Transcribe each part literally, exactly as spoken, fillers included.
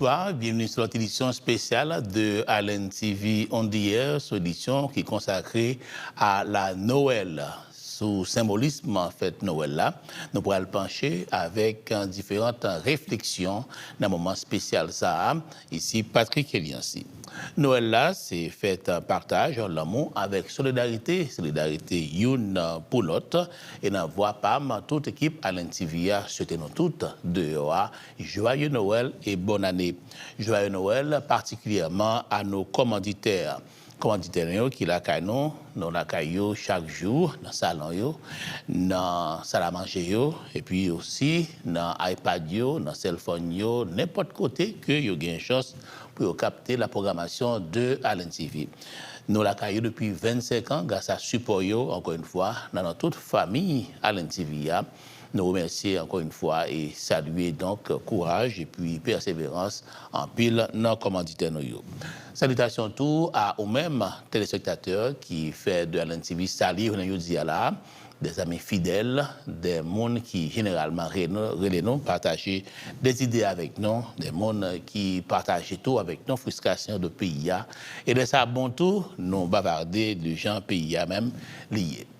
Bonsoir, bienvenue sur notre édition spéciale de Allen T V On The Air, sou edisyon ki konsakre a la Noël. Sou senbolism fèt Nwèl la, nou pral panche avèk diferan refleksyon nan moman espesyal sa a. Isi Patrick Eliancy. Nwèl la, se fèt pataj, lanmou avèk solidarite, solidarite youn pou lòt. E nan vwa pa m, tout ekip Allen T V a swete nou tout deyò a, joyeux Noël et bonne année. Joyeux Noël, particulièrement à nos commanditaires. Kòmanditè nou yo ki lakay nou, nou lakay yo chak jou, nan salon yo, nan sal a manje yo, epi osi nan iPad yo, nan cell phone yo, nenpòt kote ke yo gen chans pou yo kapte la programmation de Allen T V. Nou lakay yo depi vennsenk an, gras a sipò yo, ankò yon fwa, nan, nan tout fanmi Allen T V a. Nou remèsye ankò yon fwa e salye donk kouraj epi pèseverans anpil nan kòmanditè nou yo. Salitasyon tou a ou menm, telespektatè, ki fè de Allen T V sa li jounen jodi a la, de zanmi fidèl, de moun ki jeneralman re-, rele nou, pataje de zide avèk nou, de moun ki pataje tou avèk nou fristrasyon de peyi a. E lè sa bon tou, nou bavade de jan peyi a menm li ye.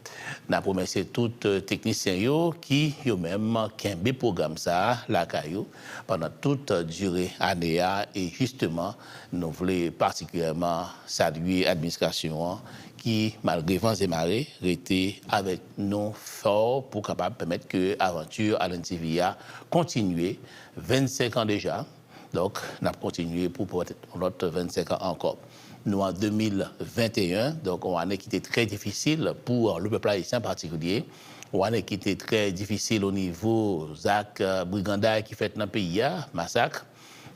N ap remèsye tout, eh, teknisyen yo ki, yo menm, kenbe pwogram sa a lakay yo pandan tout, eh, dire ane a. E jisteman, nou vle patikilyèman salye administrasyon an ki, malgre van e mare, rete avèk nou fò pou kapab pèmèt ke avanti Allen T V a kontinye. Vennsenk an deja, Donk, n ap kontinye pou pètèt yon lòt vennsenk an ankò. Nou an de mil venteyen, donk yon ane ki te trè difisil pou, euh, le pèp ayisyen an patikilye, yon ane ki te trè difisil o nivo zak, euh, briganday ki fèt nan peyi a, masak,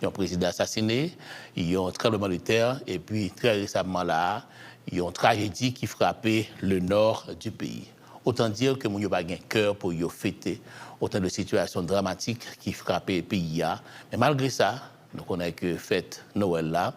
yon prezidan asasine, yon tranblemanntè, epi trè resamman la a, yon trajedi ki frape le nò di peyi. Otan dire ke moun yo pa gen kè pou yo fete otan de sitiyasyon dramatik ki frape peyi a. Men malgre sa, nou konnen ke fèt Nwèl la,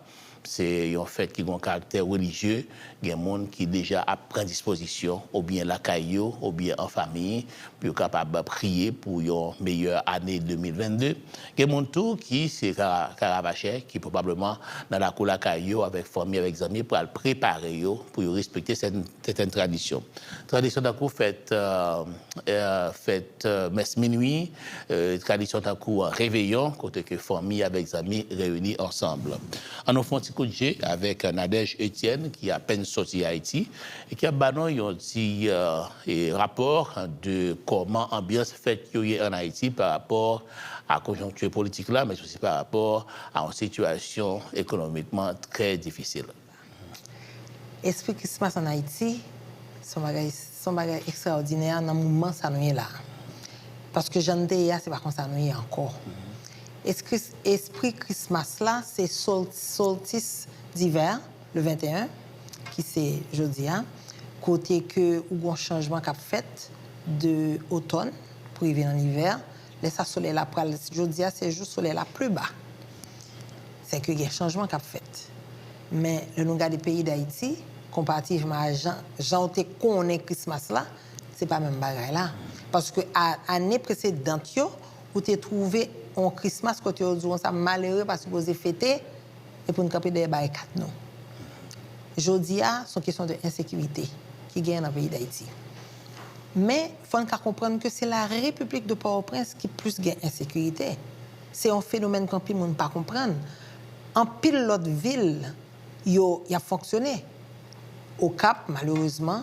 se yon fèt ki gen yon karaktè relijye. Gen moun ki deja ap pran dispozisyon, oubyen lakay yo, oubyen an fanmi, pou yo kapab priye pou yon meyè ane de mil vennde. Gen moun tou ki se ka-, karavachè, ki pwobableman nan lakou lakay yo, avèk fanmi, avèk zanmi, pral prepare yo pou yo respekte sèten, sèten tradisyon. Tradisyon tankou fèt, euh, euh, fèt, euh, mès minui, euh, tradisyon tankou, euh, reveyon, kote ke fanmi avèk zanmi reyini ansanm. Ann nou fè yon ti kout je avèk, euh, Nadège Etienne, ki apèn sòti Ayiti, e ki ap ba nou yon ti, euh, e rapò de kòman anbyans fèt yo ye ann Ayiti pa rapò a konjonkti politik la, men osi pa rapò a yon sitiyasyon ekonomikman trè difisil. Espri Krismas ann Ayiti, se yon bagay, se yon bagay ekstraòdinè nan moman sa nou ye la. Paske jan n te ye a, se pa konsa nou ye ankò. Espri, espri Krismas la, se sol-, solstice d'hiver, le venteyen, ki se jodi a, kote ke ou gon chanjman k ap fèt de otòn pou rive nan livè. Lè sa, solèy la pral, jodi a, se jou solèy la pli ba. Sèke gen chanjman k ap fèt. Men, lè nou gade peyi Dayiti, konparativman a jan, jan w te konnen Krismas la, se pa menm bagay la. Paske a, ane presedant yo, ou te twouve yon Krismas kote yo di w konsa, malere pa sipoze fete, e pou n kanpe dèyè barikad nou. Jodi a, se yon kesyon de ensekirite ki genyen nan peyi Dayiti. Men, fò n ka konprann ke se la Repiblik de Pòtoprens ki plis gen ensekirite. Se yon fenomèn ke anpil moun pa konprann. Anpil lòt vil, yo, y ap fonksyone. Okap, malerezman,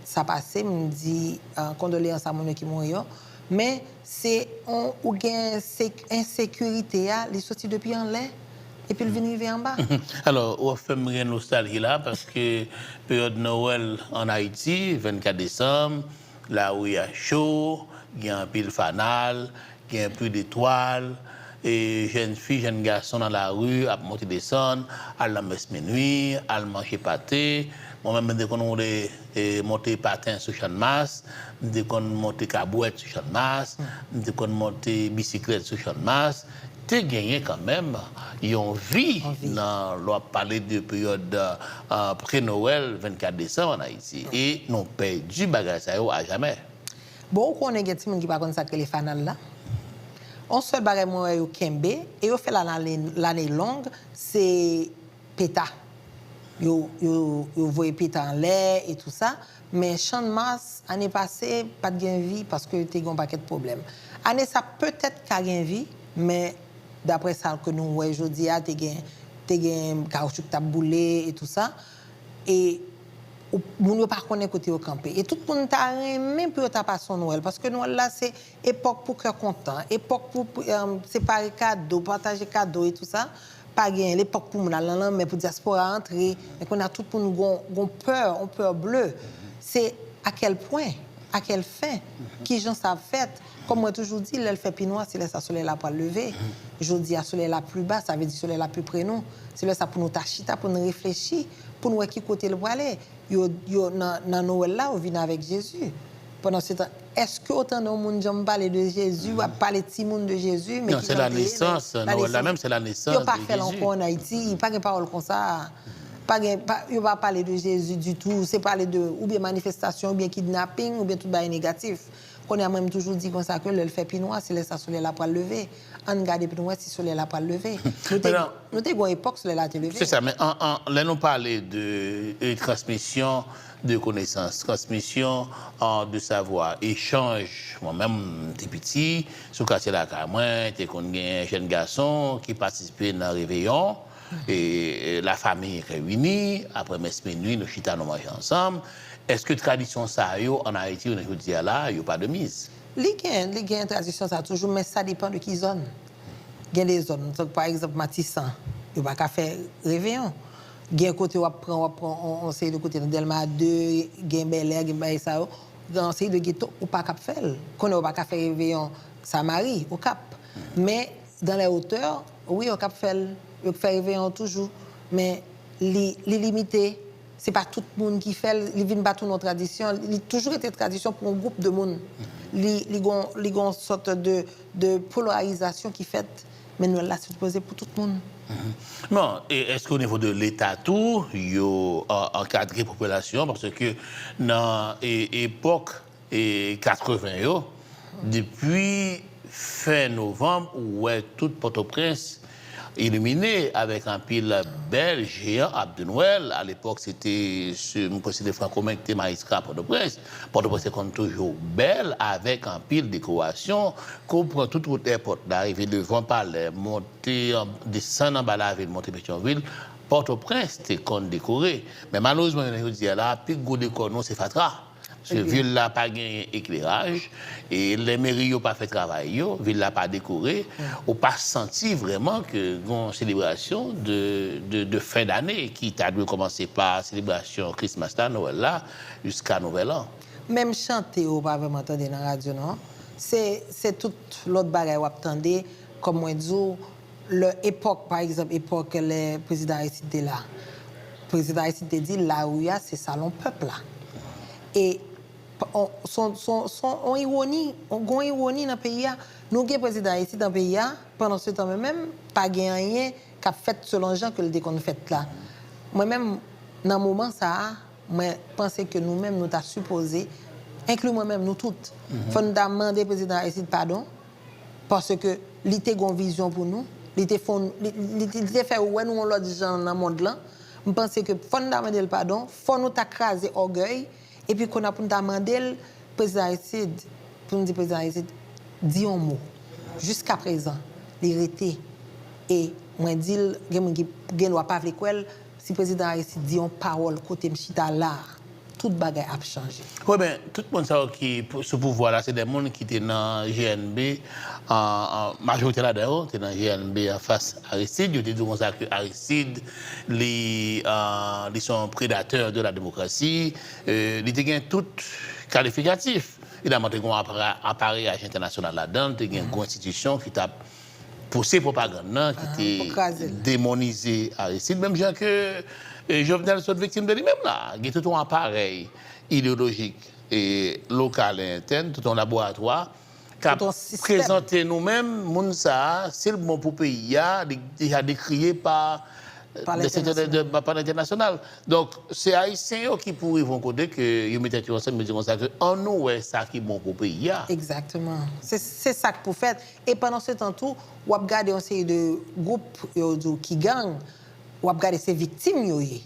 sa pase, m di, euh, kondoleyans a moun yo ki mouri yo. Men, se on, ou gen se-, ensekirite a, li soti depi anlè, epi l vin rive anba. Alò, w ap fè m gen nostalji la, paske peryòd Nwèl ann Ayiti, vennkat desanm, lari a cho, gen anpil fanal, gen pli de twal, e jèn fi, jèn gason nan lari ap monte desann, al nan mès minui, al manje pate. Mwen menm, mwen te konn woule, e, monte paten sou Channmas, m te konn monte kabwèt sou Channmas, m te konn monte bisiklèt sou Channmas. Te genyen kanmenm yon vi nan, lè w ap pale de peryòd, a, pre-Nwèl, vennkat desanm ann Ayiti. E nou pèdi bagay sa yo ajamè. Bon, ou konnen gen timoun ki pa konn sa k rele fanal la. On sèl bagay mwen wè yo kenbe, e yo fè l a lane, lane long, se peta. Yo, yo, yo voye peta anlè e tou sa. Men Channmas, ane pase, pa t gen vi paske te gen yon pakèt pwoblèm. Ane sa, petèt ka gen vi, men daprè sa ke nou wè jodi a, te gen, te gen kawoutchou ki t ap boule e tou sa. E ou- moun yo pa konnen kote yo kanpe. E tout moun ta renmen pou yo ta pase yon Nwèl, paske Nwèl la se epòk pou kè kontan, epòk pou, pou, em, separe kado, pataje kado e tou sa. Pa gen, epòk pou moun al nan lanmè, pou dyaspora antre. Men kounye a tout moun gon, gon pè, yon pè ble. Se a kèl pwen, a kèl fen, ki jan sa ap fèt. Kòm mwen toujou di, lè l fè pi nwa, se lè sa solèy la pral leve. Jodi a, solèy la pli ba, sa vle di solèy la pi pre nou. Se lè sa pou nou ta chita, pou nou reflechi, pou nou wè ki kote l prale. Yo, yo, nan, nan Nwèl la, yo vin avèk Jezi. Pandan se tan, èske w tande yon moun janm pale de Jezi, w ap pale timoun de Jezi, men Non, ki se jan l te ye, men lanesans, la Nwèl la nesans. Menm, se lanesans de Jezi. Yo pa fè l ankò ann Ayiti, pa gen pawòl konsa. Pa gen, pa, yo pa pale de Jezi ditou, se pale de oubyen manifestasyon, oubyen kidnaping, oubyen tout bagay negatif. Kounye a, mwen, m toujou di konsa ke lè l fè pi nwa, se lè sa solèy la pral leve. Ann gade pou nou wè si solèy la pral leve. Nou te, Mèt, nou te gen yon epòk, solèy la te leve. Se sa, men an, an, lè nou pale de, de transmisyon de konesans, transmisyon, an, de savwa, echanj, mwen menm, m te piti, sou katye lakay mwen, te konn gen jèn gason ki patisipe nan reveyon, e, e, lafanmi reyini, apre mès minui, nou chita, nou manje ansanm. Èske tradisyon sa yo ann Ayiti, jounen jodi a la, yo pa de miz? Li gen, li gen tradisyon sa toujou, men sa depann de ki zòn. Gen de zòn, tankou pa egzanp Matisan, yo pa ka fè reveyon. Gen kote w ap pran, w ap pran on, on seri de kote nan Dèlma de, gen Bèlè, gen bagay sa yo. Gen on seri de geto, ou pa ka fè l. Konnen w pa ka fè reveyon Samari, Okap. Men, dans les hauteurs, wi, yo ka fè l, yo fè reveyon toujou. Men, li, li limite. Se pa tout moun ki fè l, li vin pa tounen yon tradisyon, li toujou rete tradisyon pou yon gwoup de moun. Li, li gon, li gon sòt de, de polarizasyon ki fèt, men Nwèl la sipoze pou tout moun. Mhm. Bon, e èske o nivo de Leta tou, yo, a, ankadre popilasyon? Paske nan, e, epòk e, katreven yo, depi fen novanm, ou wè tout Pòtoprens ilimine avèk anpil bèl jeyan Ab de Nwèl. Alepòk, se te, se, mwen panse se te Frank Romain ki te majistra Pòtoprens. Pòtoprens te konn toujou bèl avèk anpil dekorasyon. Ke w pran tout wout èpòt la, rive devan palè, monte, an, desann anba lavil, monte Petyonvil, Pòtoprens te konn dekore. Men malerezman, jounen jodi a la, pi gwo dekò nou se fatra. Se vil la pa genyen ekleraj, e lè meri yo pa fè travay yo, vil la pa dekore, ou pa santi vrèman ke gon selebrasyon de, de, de fen dane ki ta dwe kòmanse pa selebrasyon Christmas la, Nwèl la, jiska Nouvèl An. Menm chante yo pa vrèman tande nan radyo, non. Se, se tout lòt bagay w ap tande, kòm mwen di w, lè epòk, pa egzanp, epòk lè prezidan Aristide te la. Prezidan Aristide te di, lari a, se salon pèp la. E, p-, on, son, son, son, on ironi, on, gon ironi nan peyi a. Nou gen prezidan Aristide nan peyi a, pandan se tan, men menm, pa gen anyen k ap fèt selon jan ke l te konn fèt la. Mwen menm, nan moman sa a, mwen panse ke nou menm, nou ta sipoze, enkli mwen menm, nou tout, fò n ta mande prezidan Aristide padon, paske li te gon vizyon pou nou, li te fè, li, li, li te fè wè nou yon lòt jan nan mond lan. M panse ke fò n ta mande l padon, fò nou ta kraze ògèy, epi kounye a pou n ta mande l, prezidan Aristide, pou n di prezidan Aristide, di yon mo. Jiskaprezan, li rete. E mwen di l, gen moun ki gen dwa pa vle kwè l, si prezidan Aristide di yon pawòl kote m chita la a, tout bagay ap chanje. Wi, men, tout moun sa yo ki pou, sou pouvwa la, se de moun ki te nan G N B, an, an, majorite ladan yo te nan G N B anfas Aristide. Yo te di konsa ke Aristide, li, an, li se yon predatè de la demokrasi. E, li te gen tout kalifikatif. Evidaman, te gen yon apara-, apareyaj entènasyonal ladan l, te gen gwo enstitisyon ki t ap pouse pwopagann nan, ki te demonize Aristide, menm jan ke, e, Jovenel sot viktim de li menm la. Gen tout yon aparèy ideyolojik, e, lokal e entèn, tout yon laboratwa k ap prezante nou menm, moun sa a, si l bon pou peyi a, li deja dekriye pa de sektè de, de, pa entènasyonal. Donk, se Ayisyen yo ki pou rive yon kote ke yo met tèt yo ansanm, yo di konsa ke ann nou wè sa ki bon pou peyi a. Egzakteman. Se se sa k pou fèt. E pandan se tan tou, w ap gade yon seri de gwoup, yo di w ki gang, w ap gade se viktim yo ye.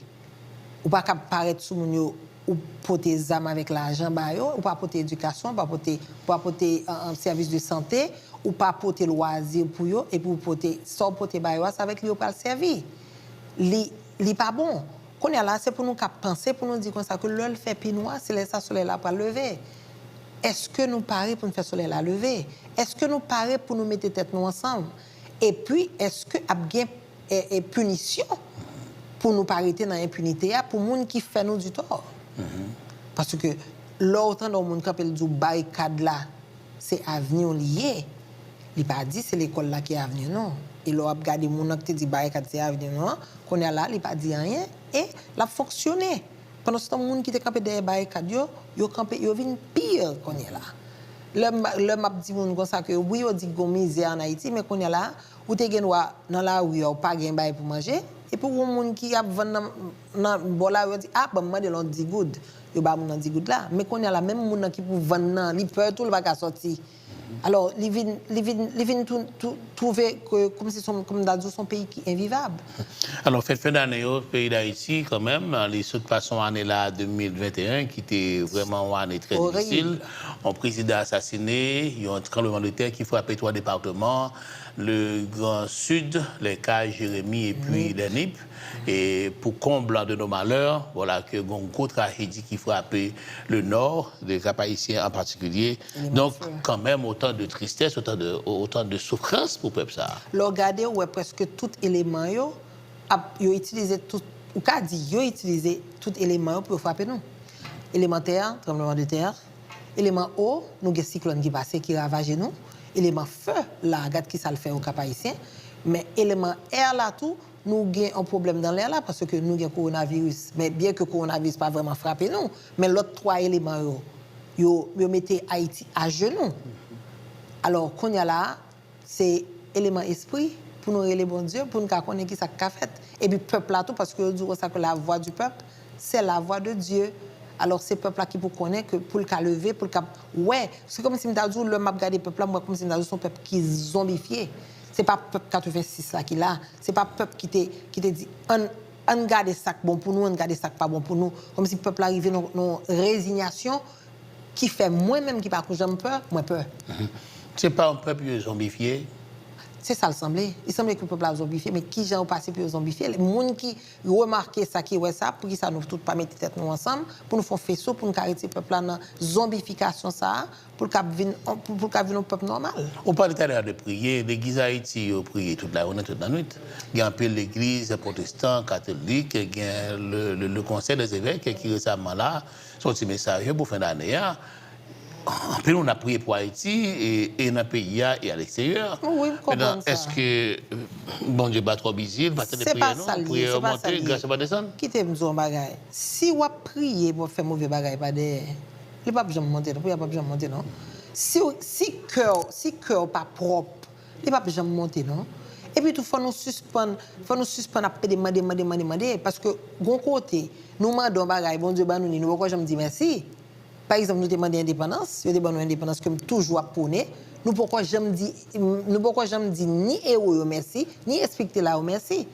Ou pa kab parèt sou moun yo, ou pote zam avèk lajan ba yo, ou pa pote edikasyon, ou pa pote, ou pa pote sèvis de sante, ou pa pote lwazi pou yo, epi ou pote, sa w pote ba yo a, se avèk li yo pral sèvi. Li, li pa bon. Kounye a la, se pou nou ka panse, pou nou di konsa ke lè l fè pi nwa, se lè sa solèy la pral leve. Èske nou pare pou n fè solèy la leve? Èske nou pare pou nou mete tèt nou ansanm? Epi, èske ap gen e, e pinisyon pou nou pa rete nan enpinite a pou moun ki fè nou di tò. Paske lè w tande yon moun kanpe l di w barikad la se avni w li ye, li pa di se lekòl la ki avni w non. E lè w ap gade moun nan ki te di barikad se avni w non an, kounye a la li pa di anyen e l ap fonksyone. Pandan se tan moun ki te kanpe dèyè barikad yo, yo kanpe, yo vin pi kounye a la. Lè m ap di moun konsa ke wi yo di gon mizè ann Ayiti, men kounye a la, ou te gen dwa nan lari a, ou pa gen bagay pou manje, epi ou wè yon moun ki ap vann nan, nan bò lari a, ou di, a, ban m mande l yon di goud. Yo ba moun nan di goud la. Men kounye a la, menm moun nan ki pou vann nan, li pè tou, li pa ka sòti. Alò, li vin, li vin, li vin tou, tou, twouve ke, kòmsi se yon, kòm m ta di w, se yon peyi ki envivab. Alò, fèt fen dane yo, peyi Dayiti, kanmenm, li sot pase yon ane la, de mil venteyen, ki te vrèman yon ane trè difisil. Yon prezidan asasine, yon tranblemanntè ki frape twa depatman, le Grand Sud, les Cayes, Jérémie epi lè Nip. E pou konblan de nos malheurs, vwala ke gon gwo trajedi ki frape le Nò, le Cap Haïtien an patikilye. Donk, kanmenm, otan de tristès, otan de, otan de soufrans pou pèp sa a. Lè w gade, ou wè prèske tout eleman yo, ap, yo itilize tout, ou ka di, yo itilize tout eleman yo pou yo frape nou. Eleman tè, tranblemanntè, eleman o, nou gen siklòn ki pase, ki ravaje nou. Eleman fe, la, gad kisa l fè o Kap Ayisyen. Men eleman è la tou, nou gen yon pwoblèm nan lè la, paske nou gen kowonaviris. Men byen ke kowonaviris pa vrèman frape nou, men lòt twa eleman yo, yo, yo mete Ayiti ajenou. Alò, kounye a la, se eleman espri pou nou rele Bondye, pou n ka konnen kisa k ka fèt. Epi pèp la tou, paske yo di konsa ke la voix du peuple, c'est la voix de Dieu. Alò, se pèp la ki pou konnen ke pou l ka leve, pou l ka wè. Se kòmsi m ta di w, lè m ap gade pèp la, m wè kòmsi m ta di w, se yon pèp ki zonbifye. Se pa pèp katrevensis la ki la. Se pa pèp ki te, ki te di, ann, ann gade sa k bon pou nou, ann gade sa k pa bon pou nou. Kòmsi pèp la rive nan, nan rezinyasyon ki fè mwen menm ki pa ko janm pè, mwen pè. Se pa yon pèp yo zonbifye? Se sa l sanble. Li sanble ke pèp la zonbifye, men kijan yo pase pou yo zonbifye? Moun ki remake sa, ki wè sa, poukisa nou tout pa mete tèt nou ansanm pou nou fè yon feso, pou nou ka retire pèp la nan zonbifikasyon sa a, pou l ka vin, pou, pou l ka vin yon pèp nòmal? Ou pale talè a de priye. Legliz Ayiti, yo priye tout lajounen, tout lannwit. Gen anpil legliz pwotestan, katolik, gen le, le, le Conseil des Évêques ki resaman la, se yon ti mesaj pou fen dane a. Anpil moun ap priye pou Ayiti, e, e nan peyi a, e aleksteryè. Wi, m konprann sa. Èske, euh, Bondye pa twò bizi, li pa tande priyè nou? Priyè yo monte, gras yo pa desann? Kite m di w yon bagay. Si w ap priye pou w ap fè move bagay pa dèyè, li p ap janm monte non, priyè a p ap janm monte non. Si, si kè w, si kè w pa pwòp, li p ap janm monte non. Epi tou, fò nou sispann, fò nou sispann ap pede mande, mande, mande, mande, paske gon kote, nou mande yon bagay, Bondye ban nou li, nou poko janm di mèsi. Pa egzanp, nou te mande endepandans, yo te ban nou endepandans ke m toujou ap pwone. Nou poko janm di, nou poko janm di ni ewo yo mèsi, ni espikte la yo mèsi.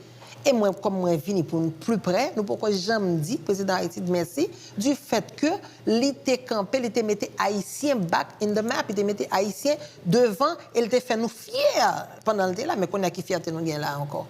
E mwen, kòm mwen vini pou m pli prè, nou poko janm di prezidan Aristide mèsi du fait que li te kanpe, li te mete Ayisyen back in the map, li te mete Ayisyen devan e li te fè nou fyè pandan l te la. Men kounye a ki fyète nou gen la ankò?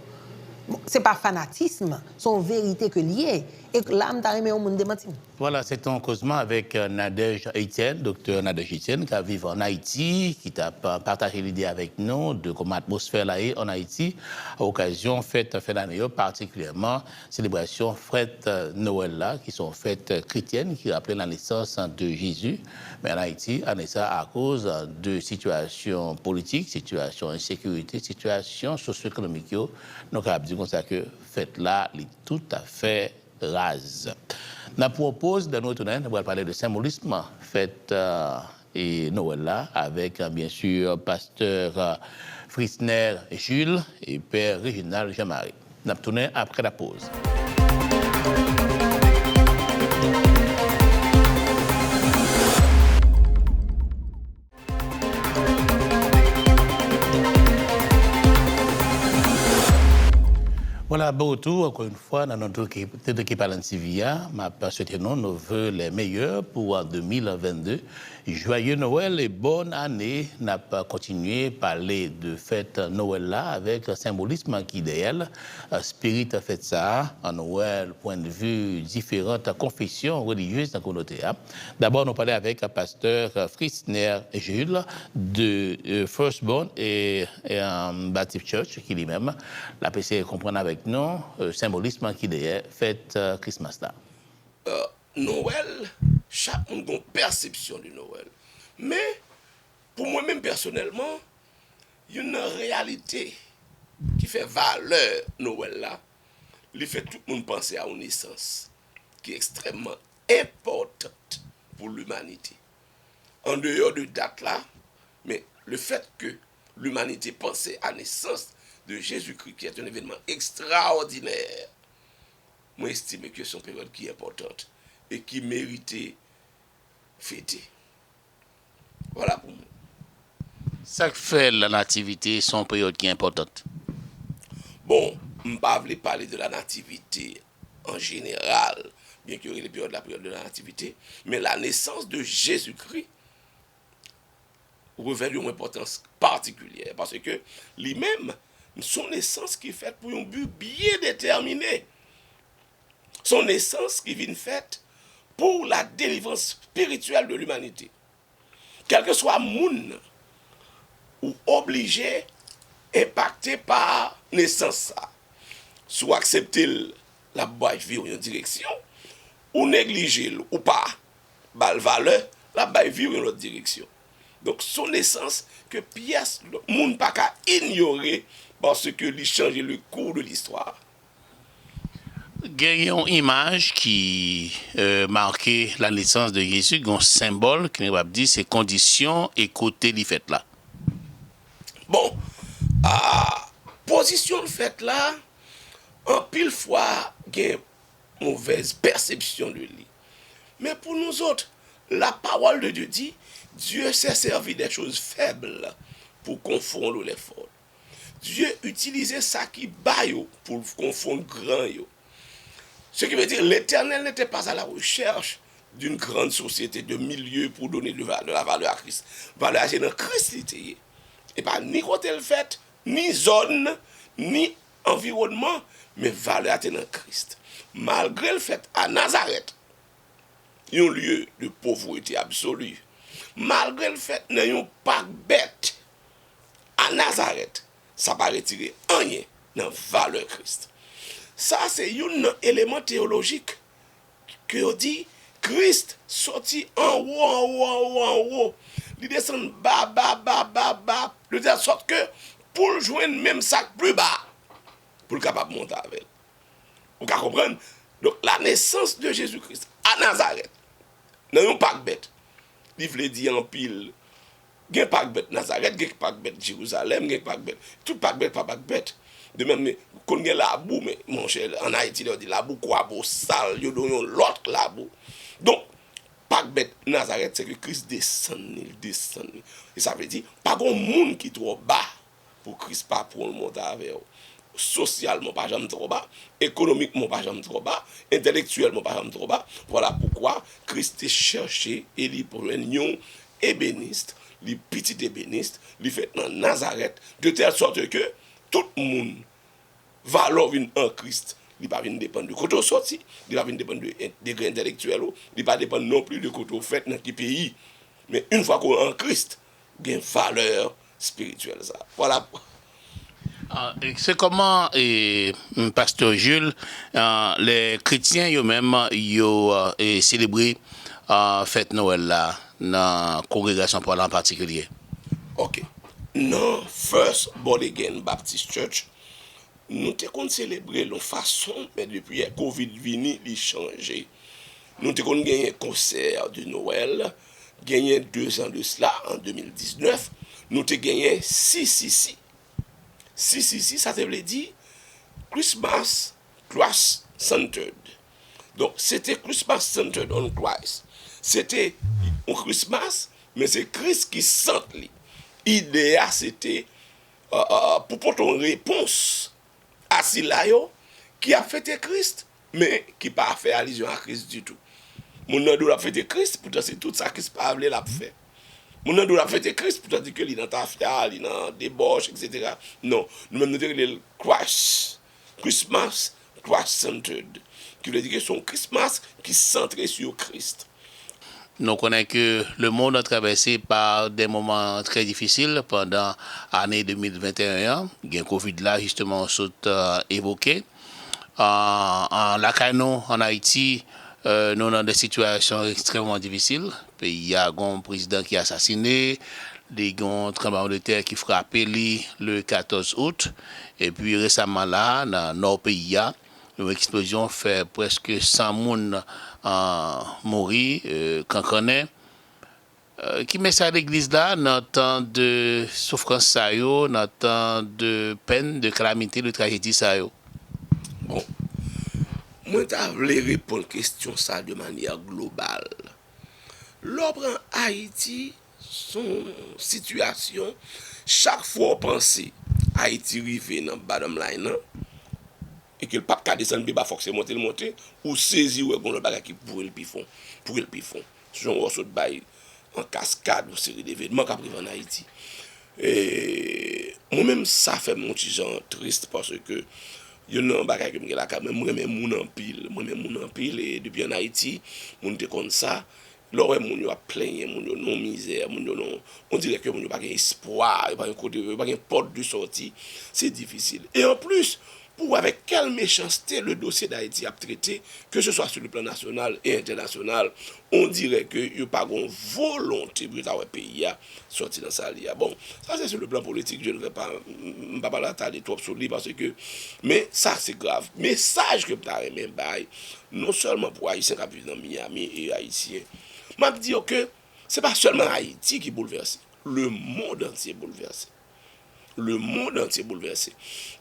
Bon, se pa fanatism, se yon verite ke l ye. E la, m ta renmen yon moun demanti m. Vwala, se te yon kozman avèk, euh, Nadège Etienne, doktè Nadège Etienne, k ap viv ann Ayiti, ki t ap, euh, pataje lide avèk nou de kòman atmosfè la ye ann Ayiti, a okazyon fèt fen dane yo, patikilyèman selebrasyon fèt, euh, Nwèl la, ki se yon fèt, euh, kretyèn, ki raple la nesans de Jezi. Men ann Ayiti, ane sa, akoz de sitiyasyon politik, sitiyasyon ensekirite, sitiyasyon sosyo-ekonomik yo, nou kapab di konsa ke fèt la, li toutafè raz. N ap pran yon poz, lè nou retounen, nou pral pale de senbolism fèt, euh, e Nwèl la, avèk, euh, byen si, pastè, euh, Frisner Jules e pè Reginald Jean Marie. N ap tounen apre lapoz. Vwala, bon retou ankò yon fwa nan non tout ekip, tout ekip Alan T V a. M ap swete nou nos vœux les meilleurs pour deux mille vingt-deux. Joyeux Noël et bonne année. N ap kontinye pale de fèt Nwèl la avèk senbolism ki dèyè l, spirit fèt sa a. Ann wè pwennvi diferan konfesyon relijyez nan kominote a. Dabò, nou pale avèk pastè Frisner Jules de, euh, Firstborn e, e, euh, Baptist Church, ki li menm, l ap eseye konprann avèk nou, euh, senbolism ki dèyè fèt, euh, Christmas la. Euh, Nwèl, chak moun gen yon pèsepsyon de Nwèl. Men, pou mwen menm pèsonèlman, youn nan reyalite ki fè valè Nwèl la, li fè tout moun panse a yon nesans ki ekstrèmman enpòtan pou limanite. An deyò de dat la, men le fait que l'humanité pense à naissance de Jésus-Christ, qui est un événement extraordinaire, mwen estime ke se yon peryòd ki enpòtan e ki merite fete. Vwala pou mwen. Sa k fè la nativite se yon peryòd ki enpòtan? Bon, m pa vle pale de la nativite an jeneral, byen ke yo rele peryòd la peryòd de la nativite, men la naissance de Jésus-Christ revè yon enpòtans patikilyè, paske li menm, se yon nesans ki fèt pou yon bi byen detèmine. Se yon nesans ki vin fèt pou la delivrans espirityèl de limanite. Kèlkeswa moun nan, ou oblije enpakte pa nesans sa. Si w aksepte l, l ap bay vi w yon direksyon, ou neglije l, ou pa ba l valè, l ap bay vi w yon lòt direksyon. Donk, se yon nesans ke pyès moun pa ka inyore, paske li chanje le cours de l'histoire. Gen yon imaj ki, euh, make la naissance de Jésus, gen yon senbòl ki nou kapab di se kondisyon e kote li fèt la. Bon, a, pozisyon l fèt la, anpil fwa gen movèz pèsepsyon de li. Men pou nou zòt, la parole de Dieu dit, Dieu s'est servi des choses faibles pour confondre les forts. Dye itilize sa ki ba yo pou l konfonn gran yo. Ce qui veut dire, l'Éternel n'était pas à la recherche d'une grande société de milieu pour donner de va-, de la valeur à Christ. Valè a se nan Kris li te ye. E pa ni kote l fèt, ni zòn, ni anviwònman, men valè a te nan Kris. Malgre l fèt a Nazarèt, yon lye de povrete absoli. Malgre l fèt nan yon pak bèt a Nazarèt, sa pa retire anyen nan valè Kris. Sa se youn nan eleman teyolojik ke yo di Kris soti anwo, anwo, anwo, anwo. Li desann ba, ba, ba, ba, ba, de tèl sòt ke pou l jwenn menm sa k pli ba, pou l kapab monte avè l. Ou ka konprann? Donk, la naissance de Jésus-Christ à Nazareth, nan yon pak bèt, li vle di anpil. Gen pak bèt Nazarèt, gen pak bèt Jerizalèm, gen pak bèt. Tout pak bèt pa pak bèt. De menm, konn gen labou, men, monchè, ann Ayiti, lè yo di labou, kwabosal, yo di yon lòt labou. Donk, pak bèt Nazarèt, se ke Kris desann li, l desann li. E sa vle di, pa gen moun ki twò ba pou Kris pa pran l monte avè w. Sosyalman, w pa janm twò ba. Ekonomikman, w pa janm twò ba. Entèlektyèlman, w pa janm twò ba. Vwala poukwa Kris te chèche e li jwenn yon ebenist, li pitit ebenist, li fèt nan Nazarèt, de tèl sòt ke tout moun, valè w vin an Kris, li pa vin depann de kote w sòti, li pa vin depann de en-, degre entèlektyèl ou, li pa depann non pli de kote w fèt, nan ki peyi. Men yon fwa ke w an Kris, gen valè espirityèl sa. Vwala. Ah, e se kòman, e, Pastè Jules, ah, lè kretyen yo menm, yo, ah, e, selebre, ah, fèt Nwèl la nan kongregasyon pa w la an patikilye? Ok. Nan First Born Again Baptist Church, nou te konn selebre l yon fason, men depi kovid vini, li chanje. Nou te konn genyen konsè de Noël, genyen de zan de sila, an de mil diznèf, nou te genyen C C C. C C C, sa te vle di, Christmas, Christ centered. Donk, se te Christmas centered on Christ. Se te yon Christmas, men se Kris ki sant li. Ide a, se te, euh, euh, pou pote yon repons a sila yo ki ap fete Kris, men ki pa fè alizyon a Kris ditou. Moun nan di w l ap fete Kris, poutan se tout sa Kris pa vle l ap fè. Moun nan di w l ap fete Kris, poutan di ke li nan tafya, li nan debòch, etsetera. Non, nou menm nou te rele l Christ, Christmas, Christ centered, ki vle di ke se yon Christmas ki santre sou Kris. Nou konnen ke le monde a traversé par des moments très difficiles pandan ane de mil venteyen an. Gen kovid la, jisteman, w sot, euh, evoke. An, an lakay nou, an Ayiti, euh, nou nan de sitiyasyon ekstrèmman difisil. Peyi a gon prezidan ki asasine, li gon tranblemanntè ki frape li le katòz out, epi resaman la, nan nò peyi a, yon eksplozyon fè prèske san moun, euh, mouri, euh, kankannen. Euh, ki mesaj legliz la nan tan de soufrans sa yo, nan tan de pèn, de kalamite, de trajedi sa yo? Bon, mwen ta vle reponn kesyon sa de manyè global. Lè w pran Ayiti, se yon sitiyasyon, chak fwa w panse Ayiti rive nan bottom line nan, e ke l p ap ka desann pi ba, fòk se monte l monte, ou sezi wè gon lòt bagay ki pouri l pi fon, pouri l pi fon. Se jan w wè w sot bay an kaskad yon seri de evènman k ap rive ann Ayiti. E mwen menm, sa fè m yon ti jan tris, paske youn nan bagay ke m gen lakay mwen, mwen renmen moun anpil, mwen renmen moun anpil, e depi ann Ayiti, moun te konn sa. Lè w wè moun yo ap plenyen, moun yo nan mizè, moun yo nan, on dirè ke moun yo pa gen espwa, yo pa gen kote, yo pa gen pòt de sòti, se difisil. E anplis, pou w wè avèk kèl mechanste le dosye Dayiti ap trete, ke se swa sou le plan nasyonal e entènasyonal, on dirè ke yo pa gon volonte pou yo ta wè peyi a sòti nan sa l ye a. Bon, sa se sou le plan politik, je ne vais pas, m pa pral atale twòp sou li, paske, men sa se grav. Mesaj ke m ta renmen bay, non sèlman pou Ayisyen k ap viv nan Miami e Ayisyen, m ap di yo ke se pa sèlman Ayiti ki boulvèse, le monde entier boulvèse. Le monde entier boulvèse.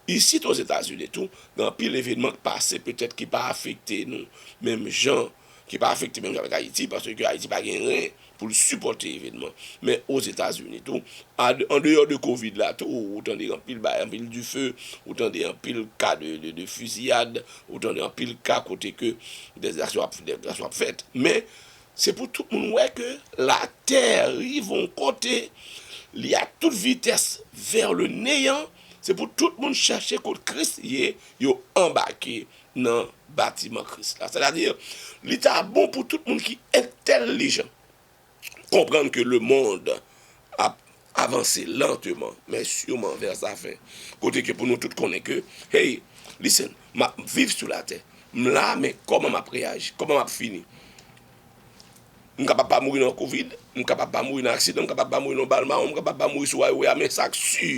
Isit Ozetazini tou, gen anpil evènman k pase petèt ki pa afekte nou menm jan, ki pa afekte menm jan avèk Ayiti, paske Ayiti pa gen ren pou l sipòte evènman. Men Ozetazini tou, a, an deyò de kovid la tou, ou tande anpil bay, anpil dife, ou tande anpil ka de, de, de fiziyad, ou tande anpil ka kote ke dèzaksyon ap, dèzaksyon ap fèt. Men se pou tout moun wè ke latè rive yon kote, li a tout vitès vè le neyan. Se pou tout moun chèche kot Kris ye, yo anbake nan batiman Kris la. Sètadi, li ta bon pou tout moun ki entèlijan konprann ke lemonn ap avanse lanteman, men siman vè sa fen. Kote ke pou nou tout konnen ke, hey, listen, m ap viv sou latè. M la, men kòman m ap reyaji? Kòman m ap fini? M kapab pa mouri nan kovid, m kapab pa mouri nan aksidan, m kapab pa mouri nan bal mawon, m kapab pa mouri sou highway a, men sa k si,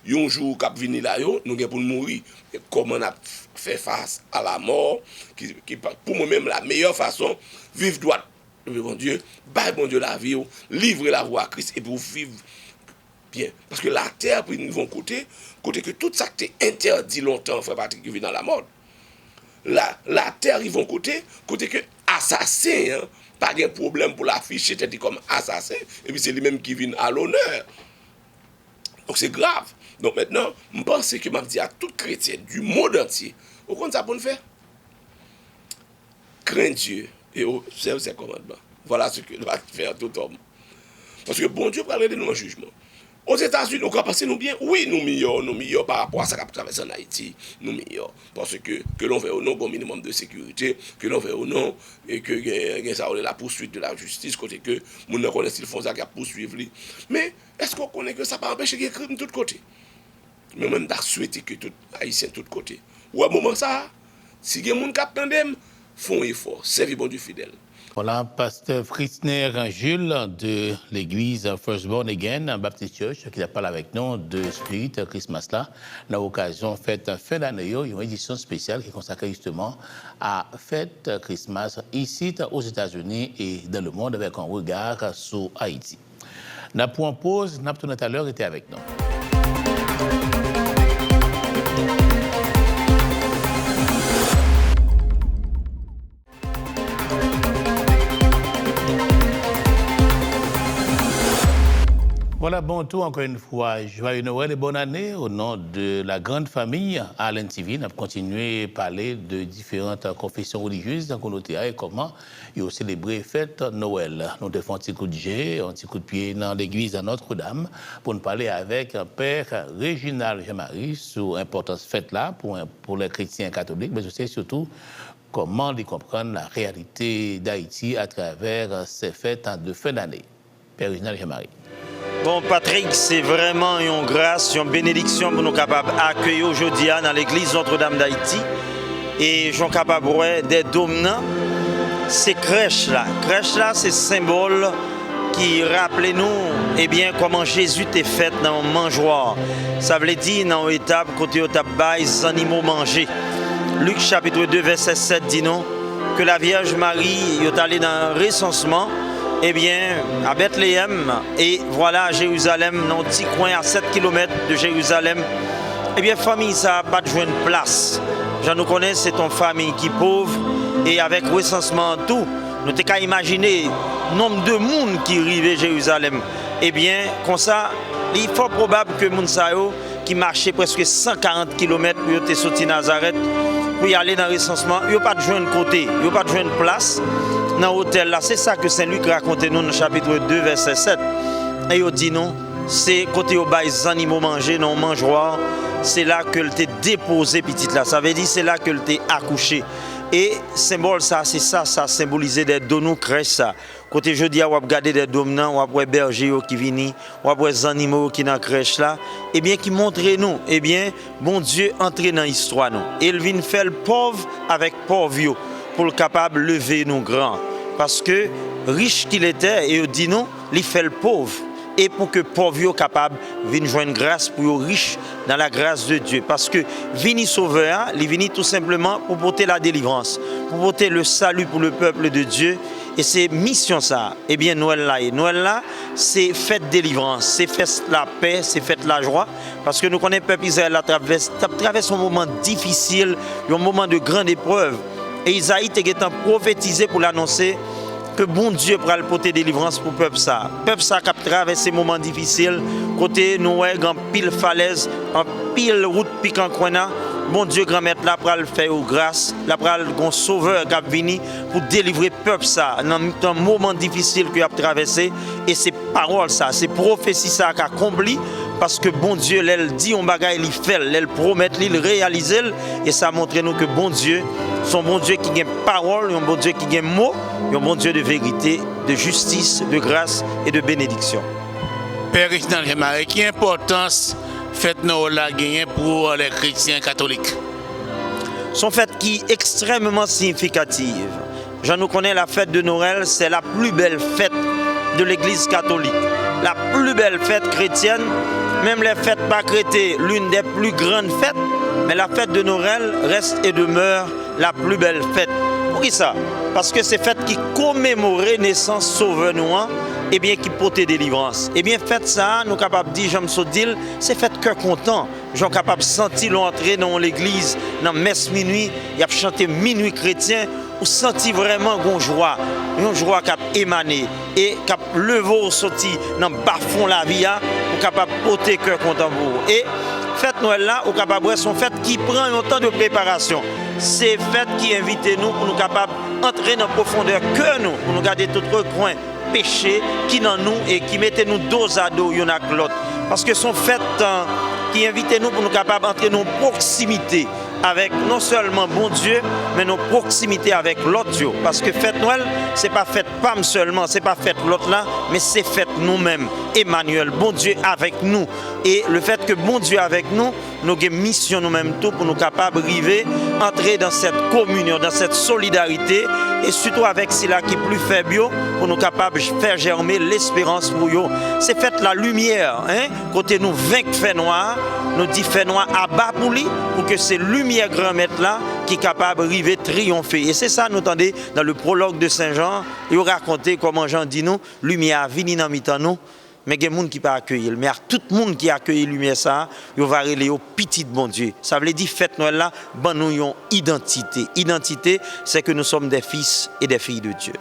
yon jou k ap vini la yo, nou gen pou n mouri. E kòman n ap fè fas a lamò, ki, ki pa, pou mwen menm, la meyè fason, viv dwat. Epi Bondye, bay Bondye lavi w, livre lavi w a Kris, epi w viv byen. Paske latè ap rive yon kote, kote ke tout sa k te entèdi lontan, frè Patrick, yo vin alamòd. La, latè rive yon kote, kote ke asasen an pa gen pwoblèm pou l afiche tèt li kòm asasen, epi se li menm ki vin a lonè. Donk, se grav. Donk, mentnan, m panse ke m ap di a tout kretyen du monde entier, ou konn sa pou n fè? Crains Dieu et observe ses commandements. Voilà ce que doit faire tout homme. Paske Bondye pral rele nou an jijman. Ozetazini, ou ka panse nou byen? Wi, nou miyò, nou miyò pa rapò a sa k ap travèse ann Ayiti. Nou miyò. Paske, ke l'on veuille ou non, gen yon minimòm de sekirite, ke l'on veuille ou non, e ke gen, gen sa yo rele la poursuite de la justice, kote ke moun nan konnen si l fè yon zak, y ap pouswiv li. Men, èske w konnen ke sa pa anpeche gen krim tout kote? Men mwen, m ta swete ke tout Ayisyen tout kote, wè moman sa a, si gen moun k ap tande m, fè yon efò, sèvi Bondye fidèl. Voilà, pastè Fritznè Jules de l'église First Born Again Baptist Church ki t ap pale avèk nou de spirit Christmas la nan okazyon fèt fen dane yo, yon edisyon espesyal ki konsakre jisteman a fèt Christmas isit Ozetazini e dans le monde avec un regard sur Haïti. N ap pran yon poz, n ap tounen talè, rete avèk nou. Voilà, bon retour encore une fois. Joyeux Noël et bonne année au nom de la grande famille Allen T V. N ap kontinye pale de diferan konfesyon relijyez nan kominote a e kòman yo selebre fèt Nwèl. Nou te fè yon ti kout je, yon ti kout pye nan legliz Notre Dame pou n pale avèk Pè Reginald Jean Marie sou enpòtans fèt la pou, pou lè kretyen katolik, men se sitou kòman li konprann la réalité d'Haïti atravè se fèt de fen dane. Pè Reginald Jean Marie. Bon, Patrick, se vrèman yon gras, yon benediksyon pou nou kapab akeyi w jodi a nan legliz Notre Dame d'Haïti. E jan w kapab wè dèyè do m nan, se krèch la. Krèch la se senbòl ki raple nou, ebyen, kòman Jezi te fèt nan yon manjwa. Sa vle di nan yon etap kote yo t ap bay zannimo manje. Lik chapit de vèsè sèt di nou ke Lavyèj Mari, yo t ale nan resansman, ebyen, a Bètleyèm, e vwala Jerizalèm, nan yon ti kwen a sèt kilomèt de Jerizalèm, ebyen, fanmi sa a pa t jwenn plas. Jan nou konnen, se t yon fanmi ki pòv, e avèk resansman an tou, nou te ka imajine nonb de moun ki rive Jerizalèm. Ebyen, konsa, li fò pwobab ke moun sa yo ki mache prèske san karant kilomèt pou yo te soti Nazarèt pou y ale nan resansman, yo pa t jwenn kote, yo pa t jwenn plas nan otèl la. Se sa ke Sen Lik rakonte nou nan chapit de, vèsè sèt. E yo di nou, se kote yo bay zannimo manje nan yon manjwa, se la ke l te depoze pitit la. Sa vle di, se la ke l te akouche. E senbòl sa, se sa, sa senbolize dèyè do nou, krèch sa. Kote jodi a w ap gade dèyè do m nan, w ap wè bèje yo ki vini, w ap wè zannimo yo ki nan krèch la, ebyen, ki montre nou, ebyen, Bondye antre nan istwa nou. E l vin fè l pòv avèk pòv yo, pou l kapab leve nou gran. Paske rich ki lete, e yo di nou, li fè l pòv. E pou ke pòv yo kapab vin jwenn gras pou yo rich dans la grâce de Dieu. Paske vini Sovè a, li vini tou senpleman pou pote la délivrance, pou pote le salut pour le peuple de Dieu. E se misyon sa a, ebyen, Nwèl la ye. Nwèl la, se fèt delivrans, se fèt lapè, se fèt lajwa. Paske nou konnen pèp Izrayèl la travès-, t ap travèse yon moman difisil, yon moman de grande épreuve. E Izayi te gentan pwofetize pou l anonse ke Bondye pral pote delivrans pou pèp sa a. Pèp sa a k ap travèse moman difisil, kote nou wè gen anpil falèz, anpil wout pikan kwenna, Bondye Granmèt la pral fè yo gras, l ap pral gen yon Sovè k ap vini pou delivre pèp sa a nan mitan moman difisil ke y ap travèse. E se pawòl sa, se pwofesi sa k akonpli, paske Bondye, lè l di yon bagay, li fè l. Lè l pwomèt li, l reyalize l. E sa montre nou ke Bondye se yon Bondye ki gen pawòl, yon Bondye ki gen mo, yon Bondye de verite, de jistis, de gras e de benediksyon. Pè Reginald Jean Marie, ki enpòtans fèt Nwèl la genyen pou lè kretyen katolik? Se yon fèt ki ekstrèmman siyifikatif. Jan nou konnen, la fête de Noël, c'est la plus belle fête de l'Église catholique. La plus belle fête chrétienne, menm lè fèt Pak rete l'une des plus grandes fêtes, men la fête de Noël reste et demeure la plus belle fête. Poukisa? Paske se fèt ki komemore nesans Sovè nou an, ebyen, ki pote delivrans. Ebyen, fèt sa a, nou kapab di, jan m sot di l, se fèt kè kontan. Jan w kapab santi lè w antre nan yon legliz, nan mès minui, y ap chante minui kretyen, ou santi vrèman gon jwa, yon jwa k ap emane e k ap leve w soti nan bafon lavi a, ou kapab pote kè kontan pou ou. E fèt Nwèl la, ou kapab wè se yon fèt ki pran yon tan de preparasyon. Se fèt ki envite nou pou nou kapab antre nan pwofondè kè nou, pou nou gade tout rekwen peche ki nan nou e ki mete nou dozado youn ak lòt. Paske se yon fèt, euh, ki envite nou pou nou kapab antre nan yon pwoksimite avèk non sèlman Bondye, men nan yon pwoksimite avèk lòt yo. Paske fèt Nwèl, se pa fèt pa m sèlman, se pa fèt lòt la, men se fèt nou menm. Emanyèl, Bondye avèk nou. E lefètke Bondye avèk nou, nou gen misyon nou menm tou pou nou kapab rive antre dans cette communion, dans cette solidarité, e sitou avèk sila ki pli fèb yo, pou nou kapab fè jèmen lesperans pou yo. Se fèt lalimyè, en, kote nou venk fènwa a, nou di fènwa aba pou li, pou ke se limyè Granmèt la ki kapab rive triyonfe. E se sa nou tande dans le prologue de Saint Jean, yo rakonte kòman Jan di nou, limyè a vini nan mitan nou, men gen moun ki pa akeyi l. Men ak tout moun ki akeyi limyè sa a, yo va rele yo pitit Bondye. Sa vle di fèt Nwèl la ban nou yon idantite. Idantite, c'est que nous sommes des fils et des filles de Dieu.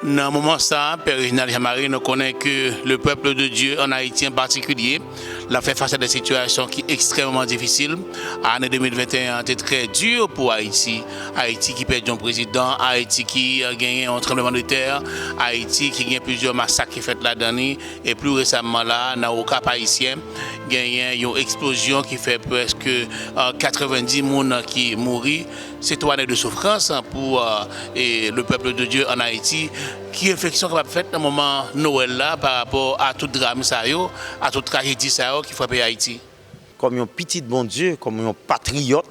Nan moman sa, Pè Reginald Jean-Marie, nou konnen ke le peuple de Dieu en Haïti en particulier, l ap fè fas a de sitiyasyon ki ekstrèmman difisil. Ane de mil venteyen an te trè di pou Ayiti. Ayiti ki pèdi yon prezidan, Ayiti ki, euh, genyen yon tranblemanntè, Ayiti ki gen plizyè masak ki fèt ladan li, e pli resaman la, nan Okap Ayisyen, genyen yon eksplozyon ki fè prèske, euh, katrevendis moun ki mouri. Se twa ane de soufrans pou, euh, e, le peuple de Dieu en Haïti. Ki refleksyon kapab fèt nan moman Nwèl la pa rapò a tout dram sa yo, a tout trajedi sa yo ki frape Ayiti? Kòm yon pitit Bondye, kòm yon patriyòt,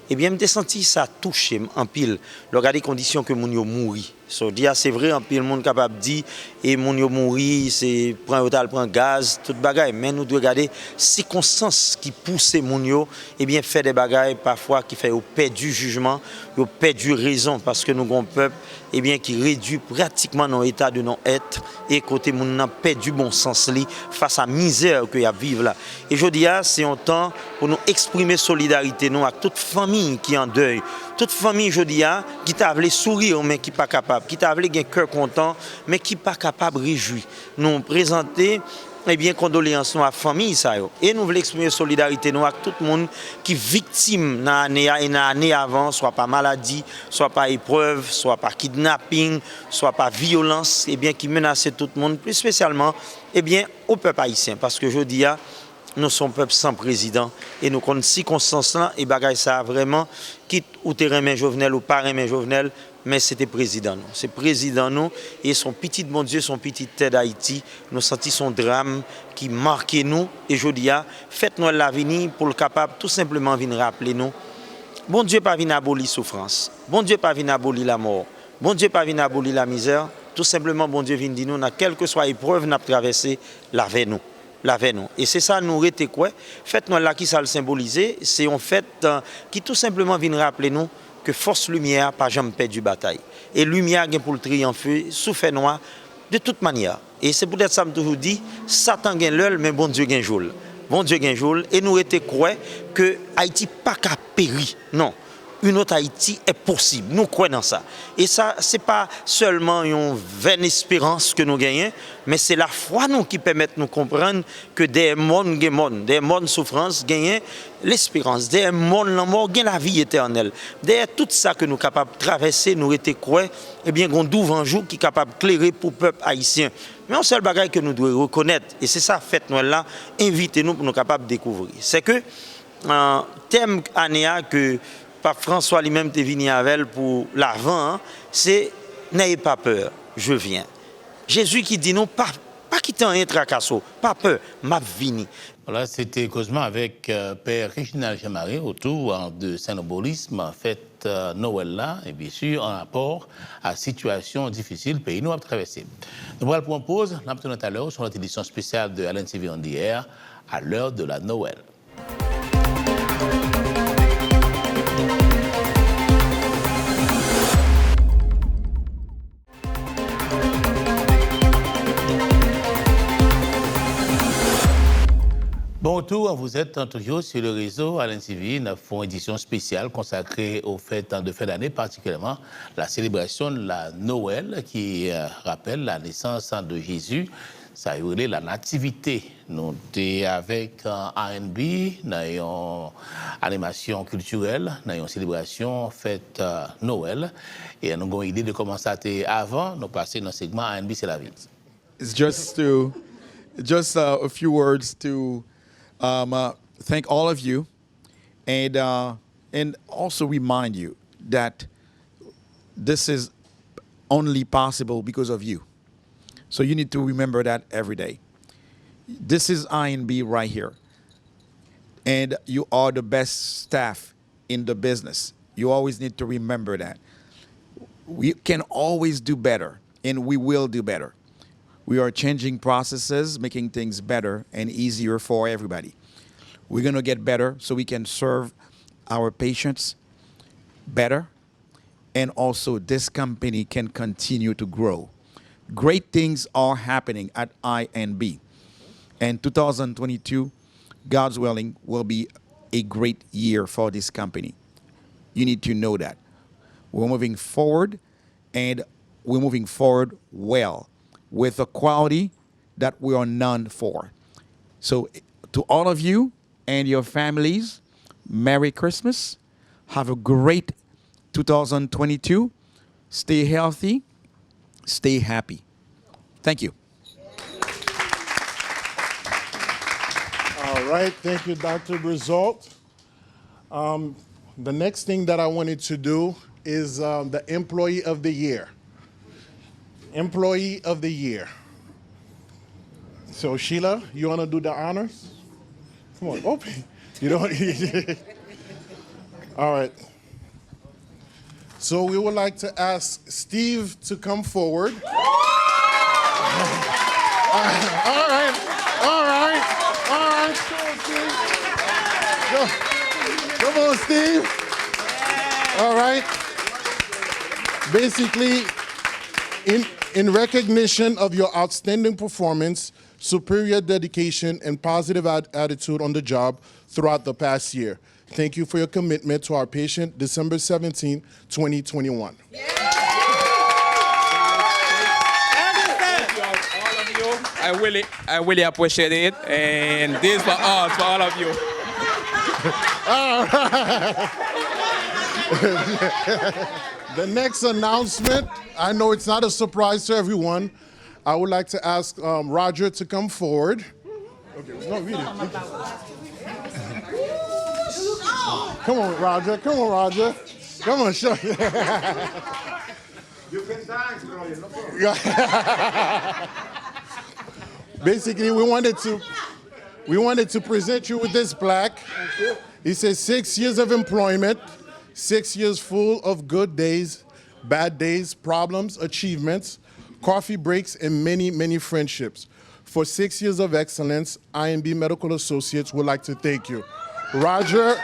ebyen, m te santi sa touche m anpil. Lè w gade kondisyon ke moun yo mouri. Jodi a, se vre, anpil moun kapab di, e moun yo mouri, se pran yo t al pran gaz, tout bagay. Men nou dwe gade sikonstans ki pouse moun yo, ebyen, fè de bagay pafwa ki fè yo pèdi jijman, yo pèdi rezon, paske nou gon pèp, ebyen, ki redui pratikman nan yon eta de non èt, e kote moun nan pèdi bon sans li fas a mizè ke y ap viv la. E jodi a, se yon tan pou nou eksprime solidarite nou ak tout fanmi ki an dèy, tout fanmi jodi a ki ta vle souri, men ki pa kapab, ki ta vle gen kè kontan, men ki pa kapab rejwi. Nou prezante, ebyen, kondoleyans nou a fanmi sa yo. E nou vle eksprime solidarite nou ak tout moun ki viktim nan ane a e nan ane avan, swa pa maladi, swa pa eprèv, swa pa kidnaping, swa pa vyolans, ebyen, ki menase tout moun, pli espesyalman, ebyen, o pèp ayisyen. Paske jodi a, nou se yon pèp san prezidan e nou konn sikonstans lan e bagay sa a vrèman, kit ou te renmen Jovenel ou pa renmen Jovenel, men se te prezidan nou. Se prezidan nou e se yon pitit Bondye, se yon pitit tè Dayiti. Nou santi se yon dram ki make nou e jodi a, fèt Nwèl la vini pou l kapab tou senpleman vin raple nou, Bondye pa vin aboli soufrans, Bondye pa vin aboli lamò, Bondye pa vin aboli lamizè, tou senpleman Bondye vin di nou nan kèlkeswa eprèv n ap travèse, l avè nou. L avè nou. E se sa nou rete kwè. Fèt Nwèl la, ki sa l senbolize? Se yon fèt, euh, ki tou senpleman vin raple nou ke fòs limyè a pa janm pèdi batay. E limyè a gen pou l triyanfe sou fènwa de tout manyè. E se poutèt sa m toujou di, Satan gen lè l, men Bondye gen jou l. Bondye gen jou l, e nou rete kwè ke Ayiti pa ka peri. Non. Une autre Haïti est possible. Nou kwè nan sa. E sa, se pa sèlman yon vèn esperans ke nou genyen, men se lafwa nou ki pèmèt nou konprann ke dèyè mòn gen mòn, dèyè mòn soufrans genyen lesperans, dèyè mòn lanmò gen lavi etènèl. Dèyè tout sa ke nou kapab travèse, nou rete kwè, ebyen, gon douvanjou ki kapab klere pou pèp ayisyen. Men yon sèl bagay ke nou dwe rekonèt, e se sa fèt Nwèl la envite nou pou nou kapab dekouvri, se ke, euh, tèm ane a ke Pap Franswa li menm te vini avè l pou Lavan an, se N'ayez pas peur, je viens. Jezi ki di nou, pa, pa kite anyen trakase w, pa pè, m ap vini. Voilà, c'était Causement avec, euh, Père Réginald Jean-Marie autour, hein, de senbolism fèt, euh, Nwèl la, et bien sûr, en rapport à situation difficile pays nou ap travèse. Nou pral pran pòz, n ap tounen talè sou lòt edisyon espesyal de Allen T V on the Air, à l'heure de la Noël. Bon retour, vous êtes toujours sur le réseau Allen T V. N ap fè yon edisyon espesyal konsakre o fèt de fen dane, patikilyèman la selebrasyon de la Noël ki, euh, rapèl la nesans de Jezi. Sa yo rele la nativite. Nou te avèk, euh, R and B nan yon animasyon kiltirèl, nan yon selebrasyon fèt, euh, Nwèl. E nou gen yon ide de kòman sa te avan nou pase nan segman R and B se lavi. It's just to, just, uh, a few words to, um, uh, thank all of you and, uh, and also remind you that this is only possible because of you. So you need to remember that every day. This is R and B right here. And you are the best staff in the business. You always need to remember that. We can always do better, and we will do better. We are changing processes, making things better and easier for everybody. We're gonna get better so we can serve our patients better, and also this company can continue to grow. Great things are happening at R and B. And two thousand twenty-two, God's willing, will be a great year for this company. You need to know that. We're moving forward, and we're moving forward well with a quality that we are known for. So, to all of you and your families, Merry Christmas. Have a great two thousand twenty-two. Stay healthy. Stay happy. Thank you. All right, thank you, Doctor Brazeau. Um, the next thing that I wanted to do is um, the Employee of the Year. Employee of the Year. So Sheila, you want to do the honors? Come on, open. You don't. All right. So we would like to ask Steve to come forward. All right, all right, all right. Come on, Steve. Come on, Steve. All right. Basically, in, in recognition of your outstanding performance, superior dedication, and positive at- attitude on the job throughout the past year. Thank you for your commitment to our patient, December seventeenth, twenty twenty-one. I really, I really appreciate it, and this for us, for all of you. The next announcement, I know it's not a surprise to everyone. I would like to ask um, Roger to come forward. Okay, no, read it. Come on, Roger. Come on, Roger. Come on, show. You can dance, bro. No problem. Basically, we wanted to we wanted to present you with this plaque. It says six years of employment, six years full of good days, bad days, problems, achievements, coffee breaks, and many, many friendships. For six years of excellence, I N B Medical Associates would like to thank you. Roger,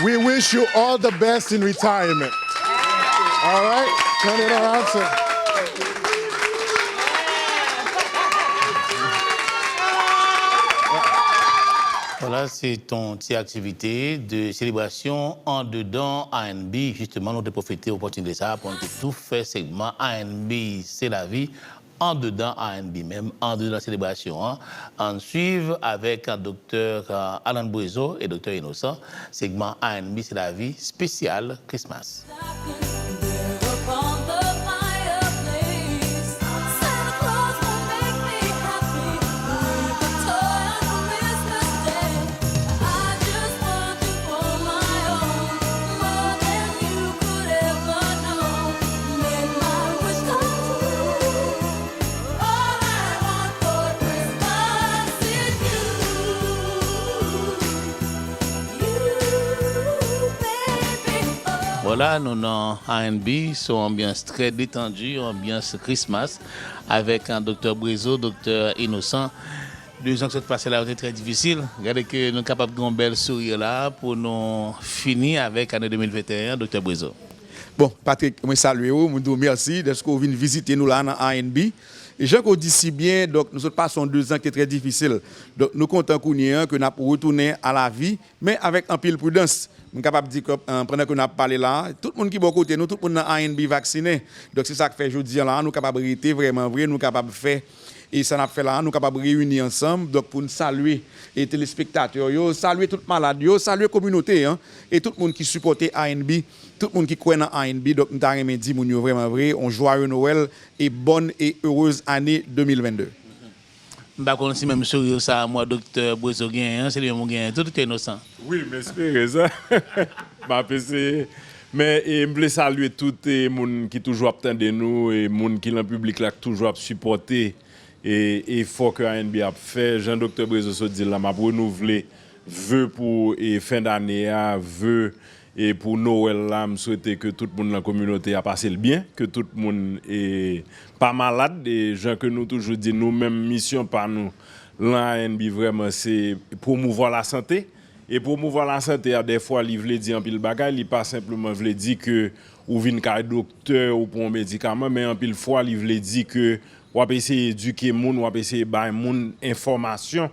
we wish you all the best in retirement. All right, turn it around, sir. Vwala, se ton ti aktivite de selebrasyon andedan A N B. Jisteman, nou te pwofite opòtinite sa a pou nou te tou fè segman A N B se lavi andedan A N B menm, andedan selebrasyon an. Ann swiv avèk Doktè Alan Brezo e Doktè Inosan, segman A N B se lavi espesyal Christmas. Vwala, nou nan A N B, se yon anbyans trè detandi, yon anbyans Christmas, avèk Doktè Brezo, Doktè Inosan. De zan ki sot pase la yo te trè difisil. Gade ke nou kapab gen yon bèl souri la pou nou fini avèk ane de mil venteyen an, Doktè Brezo. Bon, Patrick, mwen salye w, mwen di w mèsi dèske w vin vizite nou la nan A N B. E jan ke w di si byen, donk, nou sot pase yon de zan ki te trè difisil. Donk, nou kontan kounye a ke n ap retounen a lavi, men avèk anpil pridans. Mwen kapab di ke, pandan ke n ap pale la, tout moun ki bò kote nou, tout moun nan A N B vaksinen. Donk, se sa k fè jodi a la, nou kapab rete vrèman vre, nou kapab fè, e sa n ap fè la, nou kapab reyini ansanm, donk, pou n salye e telespektatè yo, salye tout malad yo, salye kominote an, e tout moun ki sipòte A N B, tout moun ki kwè nan A N B. Donk, m ta renmen di moun yo vrèman vre, on jwaye Nwèl e bòn e erez ane de mil venn de. M pa konn si menm souri sa a mwa Doktè Brezo genyen an, se li menm ou genyen tou, Doktè Inosan. Wi, m espere sa. M ap eseye. Men e, m vle salye tout e, moun ki toujou ap tande nou, e moun ki lan piblik la, ki toujou ap sipòte e, efò ke A N B ap fè. Jan Doktè Brezo sot di l la, m ap renouvle ve pou e, fen dane a, ve e, pou Nwèl la. M swete ke tout moun lan kominote a pase l byen, ke tout moun e, pa malad. E jan ke nou toujou di, nou menm misyon pa nou lan A N B vrèman se pwomouvwa lasante. E pwomouvwa lasante a, dèfwa, li vle di anpil bagay. Li pa senpleman vle di ke ou vin kay doktè, ou pran yon medikaman, men anpil fwa, li vle di ke w ap eseye edike moun, w ap eseye bay moun enfòmasyon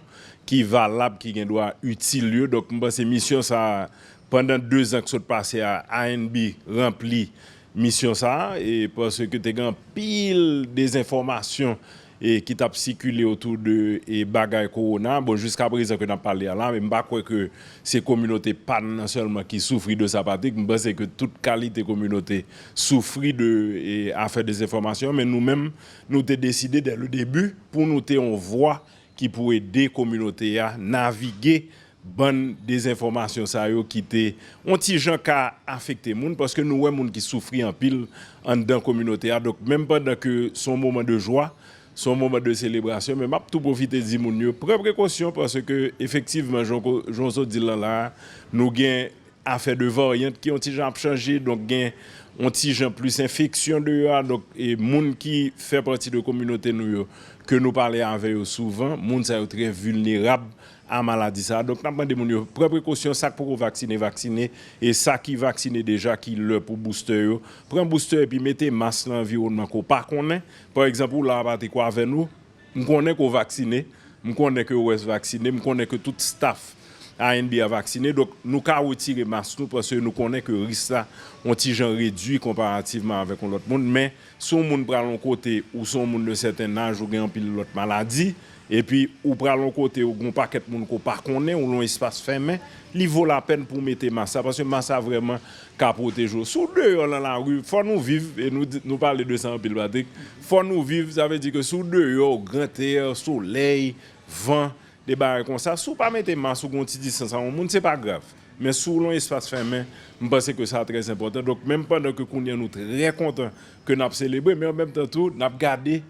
ki valab, ki gen dwa itil yo. Donk, m panse misyon sa a, pandan de zan ki sot pase a, A N B ranpli misyon sa a, e paske te gen anpil dezenfòmasyon e ki t ap sikile otou de e bagay kowona. Bon, jiska prezan ke n ap pale a la, men m pa kwè ke se kominote pa n nan sèlman ki soufri de sa, Patrick. M panse ke tout kalite kominote soufri de e afè dezenfòmasyon, men nou menm, nou te deside dès le début pou nou te yon vwa ki pou ede kominote a navige bann dezenfòmasyon sa yo ki te yon ti jan ka afekte moun, paske nou wè moun ki soufri anpil anndan kominote a. Donk, menm pandan ke se yon moman de jwa, se yon moman de selebrasyon, men m ap tou pwofite di moun yo, pran prekosyon, paske efektivman, jan w ko-, jan w sot di l lan la a, nou gen afè de varyant ki yon ti jan ap chanje, donk gen yon ti jan plis enfeksyon deyò a, donk e moun ki fè pati de kominote nou yo, ke nou pale avè yo souvan, moun sa yo trè vilnerab a maladi sa a. Donk, n ap mande moun yo pran prekosyon, sa k poko vaksine, vaksine, e sa ki vaksine deja, ki lè pou boustè yo, pran boustè epi mete mas nan anviwònman ke w pa konnen. Pa egzanp, ou la a, Patrick, ou avè nou, m konnen ke w vaksine, m konnen ke Wes vaksine, m konnen ke tout staff A N B a vaksine, donk nou ka retire mas nou, paske nou konnen ke risk la yon ti jan redui konparativman avèk yon lòt moun, men si yon moun pral yon kote, ou se yon moun de sèten aj, ou gen anpil lòt maladi, epi ou pral yon kote, ou gen yon pakèt moun ke w pa konnen, ou nan yon espas fèmen, li vo lapèn pou w mete mas la, paske mas la vrèman ka pwoteje w. Si w deyò nan lari, fò nou viv, e nou di, nou pale de sa anpil, Patrick, fò nou viv, sa vle di ke si w deyò, gran tè, solèy, van, de bagay konsa, si w pa mete mas, ou gen yon ti distans a yon moun, se pa grav. Men si w nan yon espas fèmen, m panse ke sa trè enpòtan. Donk, menm pandan ke kounye a nou trè kontan ke n ap selebre, men an menm tan tou, n ap gade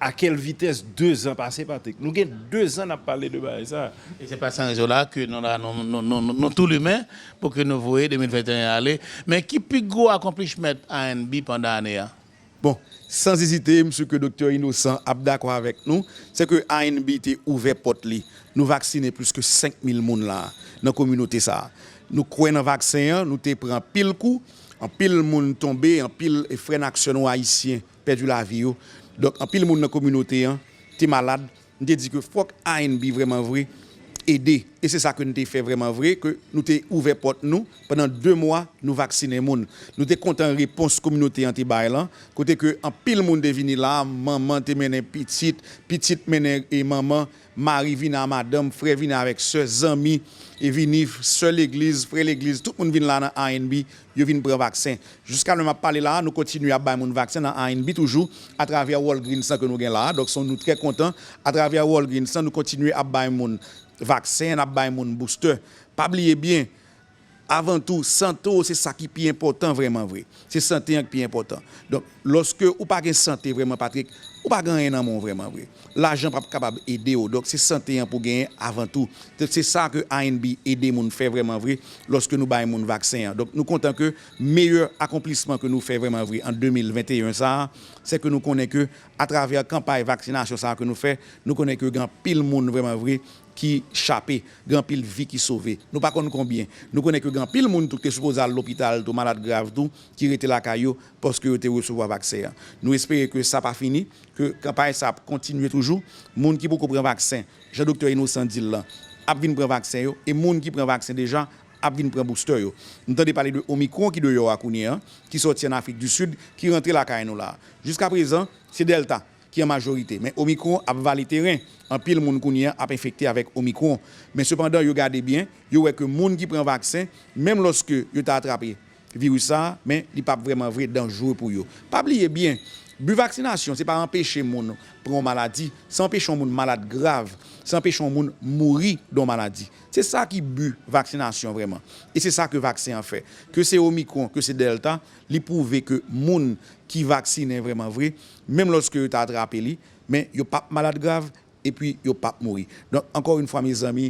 a kèl vitès dezan pase, Patrick. Nou gen dezan n ap pale de bagay sa a. E se pa san rezon la ke nou la, nou, nou, nou, nou, nou tou limen pou ke nou voye de mil venteyen ale. Men ki pi gwo akonplichman A N B pandan ane a? Bon, san ezite, m si ke Doktè Innocent ap dakò avèk nou, se ke A N B te ouvè pòt li. Nou vaksinen plis ke senk mil moun la a, nan kominote sa a. Nou kwè nan vaksen an, nou te pran anpil kou, anpil moun tonbe, anpil frè n ak sè nou ayisyen pèdi lavi yo. Donk, anpil moun nan kominote an te malad. M te di ke fòk A N B vrèman vre ede. E se sa ke n te fè vrèman vre, ke nou te ouvè pòt nou. Pandan de mwa, nou vaksinen moun. Nou te kontan repons kominote an te bay lan, kote ke anpil moun te vini la, manman te mennen pitit, pitit mennen e manman, mari vini a madanm, frè vini avèk sè, zanmi, e vini, sè legliz, frè legliz, tout moun vin la nan A N B, yo vin pran vaksen. Jiska lè m ap pale la a, nou kontinye ap bay moun vaksen nan A N B toujou, atravè Walgreens lan ke nou gen la a. Donk, se, nou trè kontan, atravè Walgreens lan, nou kontinye ap bay moun vaksen, n ap bay moun boustè. Pa bliye byen, avan tou, sante w se sa ki pi enpòtan vrèman vre. Se sante an ki pi enpòtan. Donk, lòske ou pa gen sante vrèman, Patrick, ou pa gen anyen nan men w vrèman vre. Lajan p ap kapab ede w. Donk, se sante an pou genyen avan tou. Donk, se sa ke A N B ede moun fè vrèman vre lòske nou bay moun vaksen an. Donk, nou kontan ke meyè akonplisman ke nou fè vrèman vre an de mil venteyen sa a, se ke nou konnen ke atravè kanpay vaksinasyon sa a ke nou fè, nou konnen ke gen anpil moun vrèman vre ki chape, gen anpil vi ki sove. Nou pa konn konbyen. Nou konnen ke gen anpil moun tou ki te sipoze al lopital tou, malad grav tou, ki rete lakay yo paske yo te resevwa vaksen an. Nou espere ke sa pa fini, ke kanpay sa ap kontinye toujou. Moun ki poko pran vaksen, jan Doktè Innocent di l lan, ap vin pran vaksen yo, e moun ki pran vaksen deja ap vin pran boustè yo. Nou tande pale de Omicron ki deyò a kounye a, ki sòti an Afrik di Sid, ki rantre lakay nou la. Jiska prezan, se Delta ki an majorite, men Omicron ap vale teren. Anpil moun kounye a ap enfekte avèk Omicron. Men sepandan, yo gade byen, yo wè ke moun ki pran vaksen, menm lòske yo ta atrape viris sa a, men li p ap vrèman vre danjere pou yo. Pa bliye byen, bi vaksinasyon, se pa anpeche moun pran yon maladi, se anpeche yon moun malad grav, se anpeche yon moun mouri de yon maladi. Se sa ki bi vaksinasyon vrèman. E se sa ke vaksen an fè. Ke se Omicron, ke se Delta, li pwouve ke moun ki vaksinen vrèman vre, menm lòske yo ta atrape li, men yo p ap malad grav, epi yo p ap mouri. Donk, ankò yon fwa, mezanmi,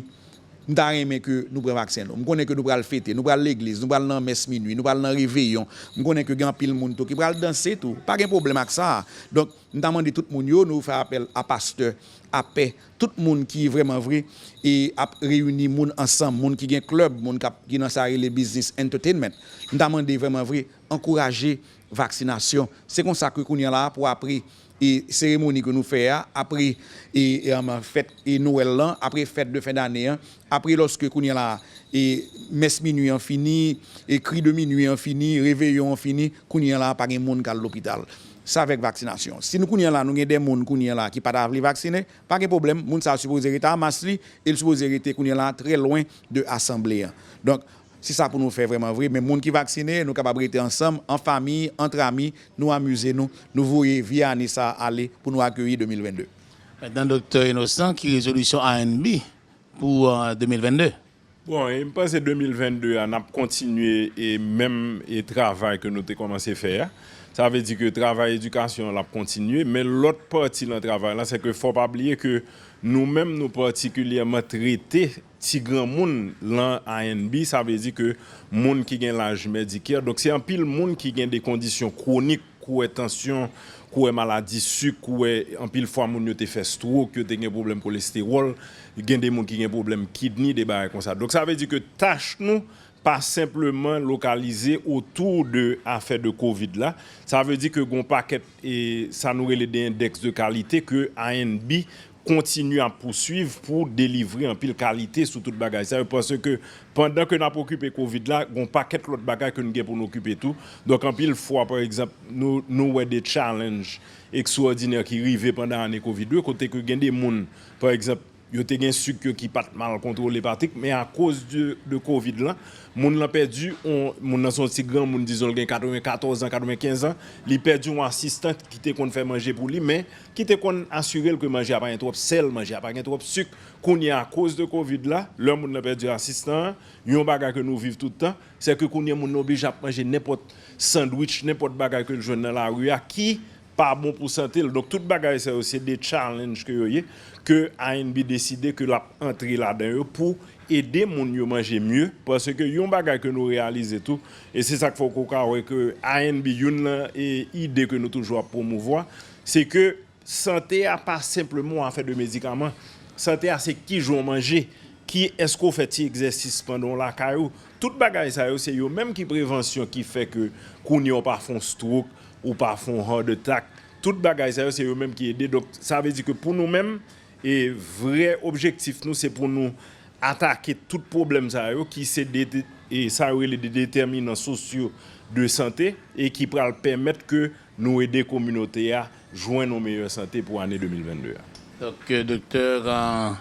m ta renmen ke nou pran vaksen nou. M konnen ke nou pral fete, nou pral legliz, nou pral nan mès minui, nou pral nan reveyon. M konnen ke gen anpil moun tou ki pral danse tou. Pa gen pwoblèm ak sa. Donk, m ta mande tout moun yo, nou fè apèl a pastè, a pè, tout moun ki vrèman vre e ap reyini moun ansanm, moun ki gen klèb, moun k ap, ki nan sa rele business entertainment. M ta mande vrèman vre, ankouraje vaksinasyon. Se konsa ke kounye a la, pou apre, e seremoni ke nou fè a, apre e, e, um, fèt e Nwèl lan, apre fèt de fen dane an, apre lòske kounye a la e mès minui an fini, e kri de minui an fini, reveyon an fini, kounye a la pa gen moun k al lopital. Sa avèk vaksinasyon. Si nou kounye a la nou gen de moun kounye a la ki pa ta vle vaksinen, pa gen pwoblèm, moun sa a sipoze rete a mas li e l sipoze rete kounye a la trè lwen de asanble an. Donk, se sa pou nou fè vrèman vre, men moun ki vaksinen, nou kapab rete ansanm, an fanmi, antre ami, nou amize nou, nou voye vye ane sa a ale pou nou akeyi de mil vennde. Mentnan, Doktè Innocent, ki rezolisyon A N B pou, euh, de mil vennde? Bon, e m panse de mil vennde a, n ap kontinye e menm e travay ke nou te kòmanse fè a. Sa vle di ke travay edikasyon an, l ap kontinye, men lòt pati nan travay la, se ke fò pa bliye ke nou menm, nou patikilyèman trete ti granmoun lan A N B, sa vle di ke moun ki gen laj Medicare. Donk, se anpil moun ki gen de kondisyon kwonik, kouwè tansyon, kouwè maladi sik, kouwè anpil fwa moun yo te fè stroke, yo te gen pwoblèm kolestewòl, gen de moun ki gen pwoblèm kidney, de bagay konsa. Donk, sa vle di ke tach nou pa senpleman lokalize otou de afè de kovid la. Sa vle di ke gon pakèt, e, sa nou rele de endèks de kalite ke A N B kontinye ap pouswiv pou delivre anpil kalite sou tout bagay sa yo, paske pandan ke n ap okipe kovid la, gon pakèt lòt bagay ke n gen pou n okipe tou. Donk, anpil fwa, pa egzanp, nou, nou wè de challenge ekstwòdinè ki rive pandan ane kovid yo, kote ke gen de moun, pa egzanp, yo te gen sik yo ki pa t mal kontwole, Patrick, men akoz de, de kovid la, moun lan pèdi, on, moun nan se yon ti granmoun, dizon, l gen katrevenkatòz an, katrevenkenz an, li pèdi yon asistan ki te konn fè manje pou li, men ki te konn asire l ke manje a pa gen twòp sèl, manje a pa gen twòp sik. Kounye a, akoz de kovid la, lè moun nan pèdi asistan an, yon bagay ke nou viv tout tan, se ke kounye a moun nan oblije ap manje nenpòt sandwich, nenpòt bagay ke l jwenn nan lari a ki pa bon pou sante l. Donk, tout bagay sa yo, se de challenge ke yo ye, ke A N B deside ke l ap antre ladan yo pou ede moun yo manje mye, paske yon bagay ke nou reyalize tou, e se sa k fè w ka wè ke A N B, youn nan, e, ide ke nou toujou ap pwomouvwa, se ke sante a pa senpleman yon afè de medikaman. Sante a se kijan w manje, ki, èske w fè ti egzèsis pandan w lakay ou. Tout bagay sa yo, se yo menm ki prevansyon ki fè ke kounye a w pa fè yon stroke, ou pa fè yon heart attack. Tout bagay sa yo, se yo menm ki ede. Donk, sa vle di ke pou nou menm, e vrè objektif nou, se pou nou atake tout pwoblèm sa yo, ki se de, de, e sa yo rele de detèminan sosyo de sante, e ki pral pèmèt ke nou ede kominote a jwenn yon meyè sante pou ane de mil vennde a. Donk, euh, Doktè, euh,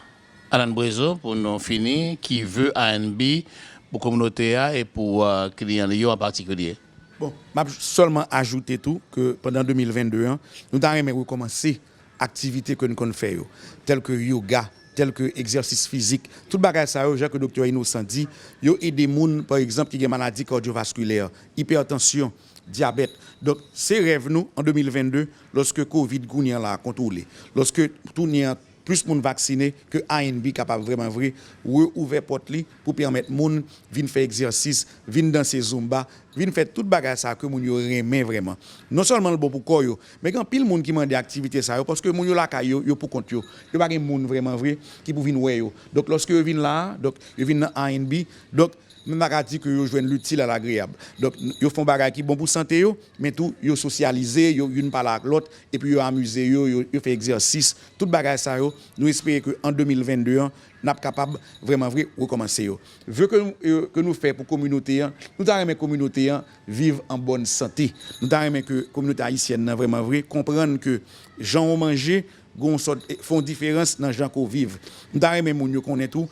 Alan Brezo, pou nou fini, ki ve A N B pou kominote a e pou, euh, kliyan li yo an patikilye? Bon, m ap sèlman ajoute tou ke pandan de mil vennde an, nou ta renmen rekòmanse aktivite ke n konn fè yo, tèl ke yoga, tèl ke egzèsis fizik. Tout bagay sa yo, jan ke Doktè Innocent di, yo ede moun, pa egzanp, ki gen maladi kadyovaskilè, ipètansyon, dyabèt. Donk, se rèv nou an de mil vennde, lòske kovid kounye a la kontwole, lòske kounye a plis moun vaksine, ke A N B kapab vrèman vre reouvè pòt li pou pèmèt moun vin fè egzèsis, vin danse zumba, vin fè tout bagay sa ke moun yo renmen vrèman. Non sèlman l bon pou kò yo, men gen anpil moun ki mande aktivite sa yo paske moun yo lakay yo, yo pou kont yo. Yo pa gen moun vrèman vre ki pou vin wè yo. Donk, lòske yo vin la a, donk, yo vin nan A N B, donk, m pa ka di ke yo jwenn l'utile à l'agréable. Donk, yo fè yon bagay ki bon pou sante yo, men tou, yo sosyalize, yo youn pale ak lòt, epi yo amize yo, yo, yo fè egzèsis. Tout bagay sa yo, nou espere ke an de mil vennde an, n ap kapab vrèman vre rekòmanse yo. Ve ke nou, ke nou fè pou kominote an, nou ta renmen kominote an viv an bòn sante. Nou ta renmen ke kominote ayisyèn nan vrèman vre konprann ke jan w manje, gon sòt, fè yon diferans nan jan ke w viv. Nou ta renmen moun yo konnen tou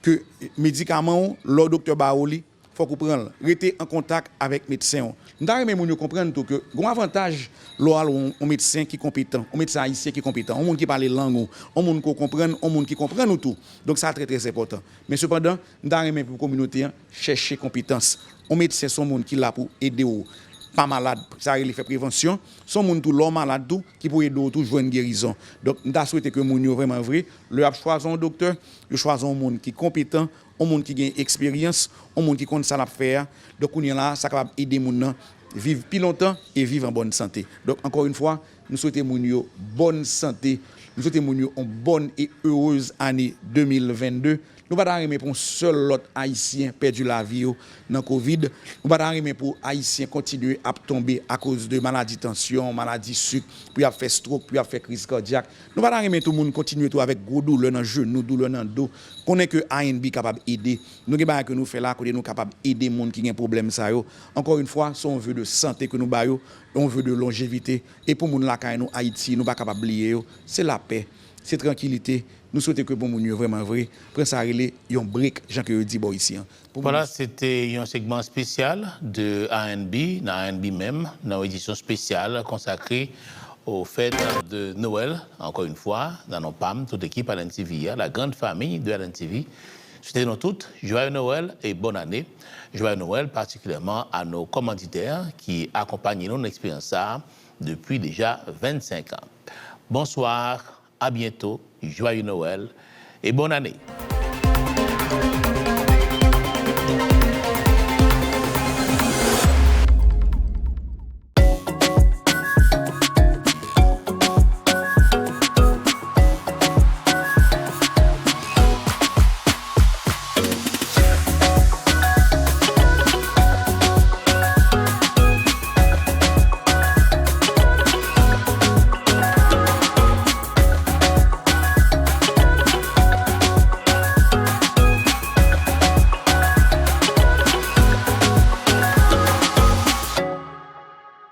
ke medikaman w, lè w doktè ba w li, fòk ou pran l. Rete an kontak avèk medsen w. Nou ta renmen moun yo konprann tou ke gon avantaj lè w al wè yon, yon medsen ki konpetan, yon medsen ayisyen ki konpetan, yon moun ki pale lang ou, yon moun ke w konprann, yon moun ki konprann ou tou. Donk sa trè, trè enpòtan. Men sepandan, nou ta renmen pou kominote an chèche konpetans. Yon medsen se yon moun ki la pou ede w pa malad, sa rele fè prevansyon. Se yon moun tou, lè w malad tou, ki pou ede w tou jwenn gerizon. Donk, m ta swete ke moun yo vrèman vre, lè y ap chwazi yon doktè, yo chwazi yon moun ki konpetan, yon moun ki gen eksperyans, yon moun ki konn sa l ap fè a. Donk, kounye a la, sa kapab ede moun nan viv pi lontan e viv an bòn sante. Donk, ankò yon fwa, nou swete moun yo bòn sante. Nou swete moun yo yon bòn e erez ane de mil vennde. Nou pa ta renmen pou yon sèl lòt Ayisyen pèdi lavi yo nan kovid. Nou pa ta renmen pou Ayisyen kontinye ap tonbe akoz de maladi tansyon, maladi sik, pou y ap fè stroke, pou y ap fè kriz kadyak. Nou pa ta renmen tou moun kontinye tou avèk gwo doulè nan jenou, doulè nan do. Konnen ke A N B kapab ede. Nou gen bagay ke nou fè la kote nou kapab ede moun ki gen pwoblèm sa yo. Ankò yon fwa, se yon ve de sante ke nou ba yo, yon ve de lonjevite. E pou moun lakay nou, Ayiti, nou pa kapab bliye yo. Se lapè, se trankilite. Nou swete ke pou moun yo vrèman vre pran sa rele yon break, jan ke yo di bò isi an. Pou moun Vwala, se te yon segman espesyal de A N B, nan A N B menm, nan yon edisyon espesyal konsakre aux fêtes de Noël, encore une fois, nan non pa m, tout ekip Alan T V a, la grande famille de Alan T V. Swete nou tout, joyeux Noël et bonne année. Joyeux Noël particulièrement à nos commanditaires qui accompagnent nous dans l'expérience ça depuis déjà vingt-cinq ans. Bonsoir, à bientôt, joyeux Noël et bonne année.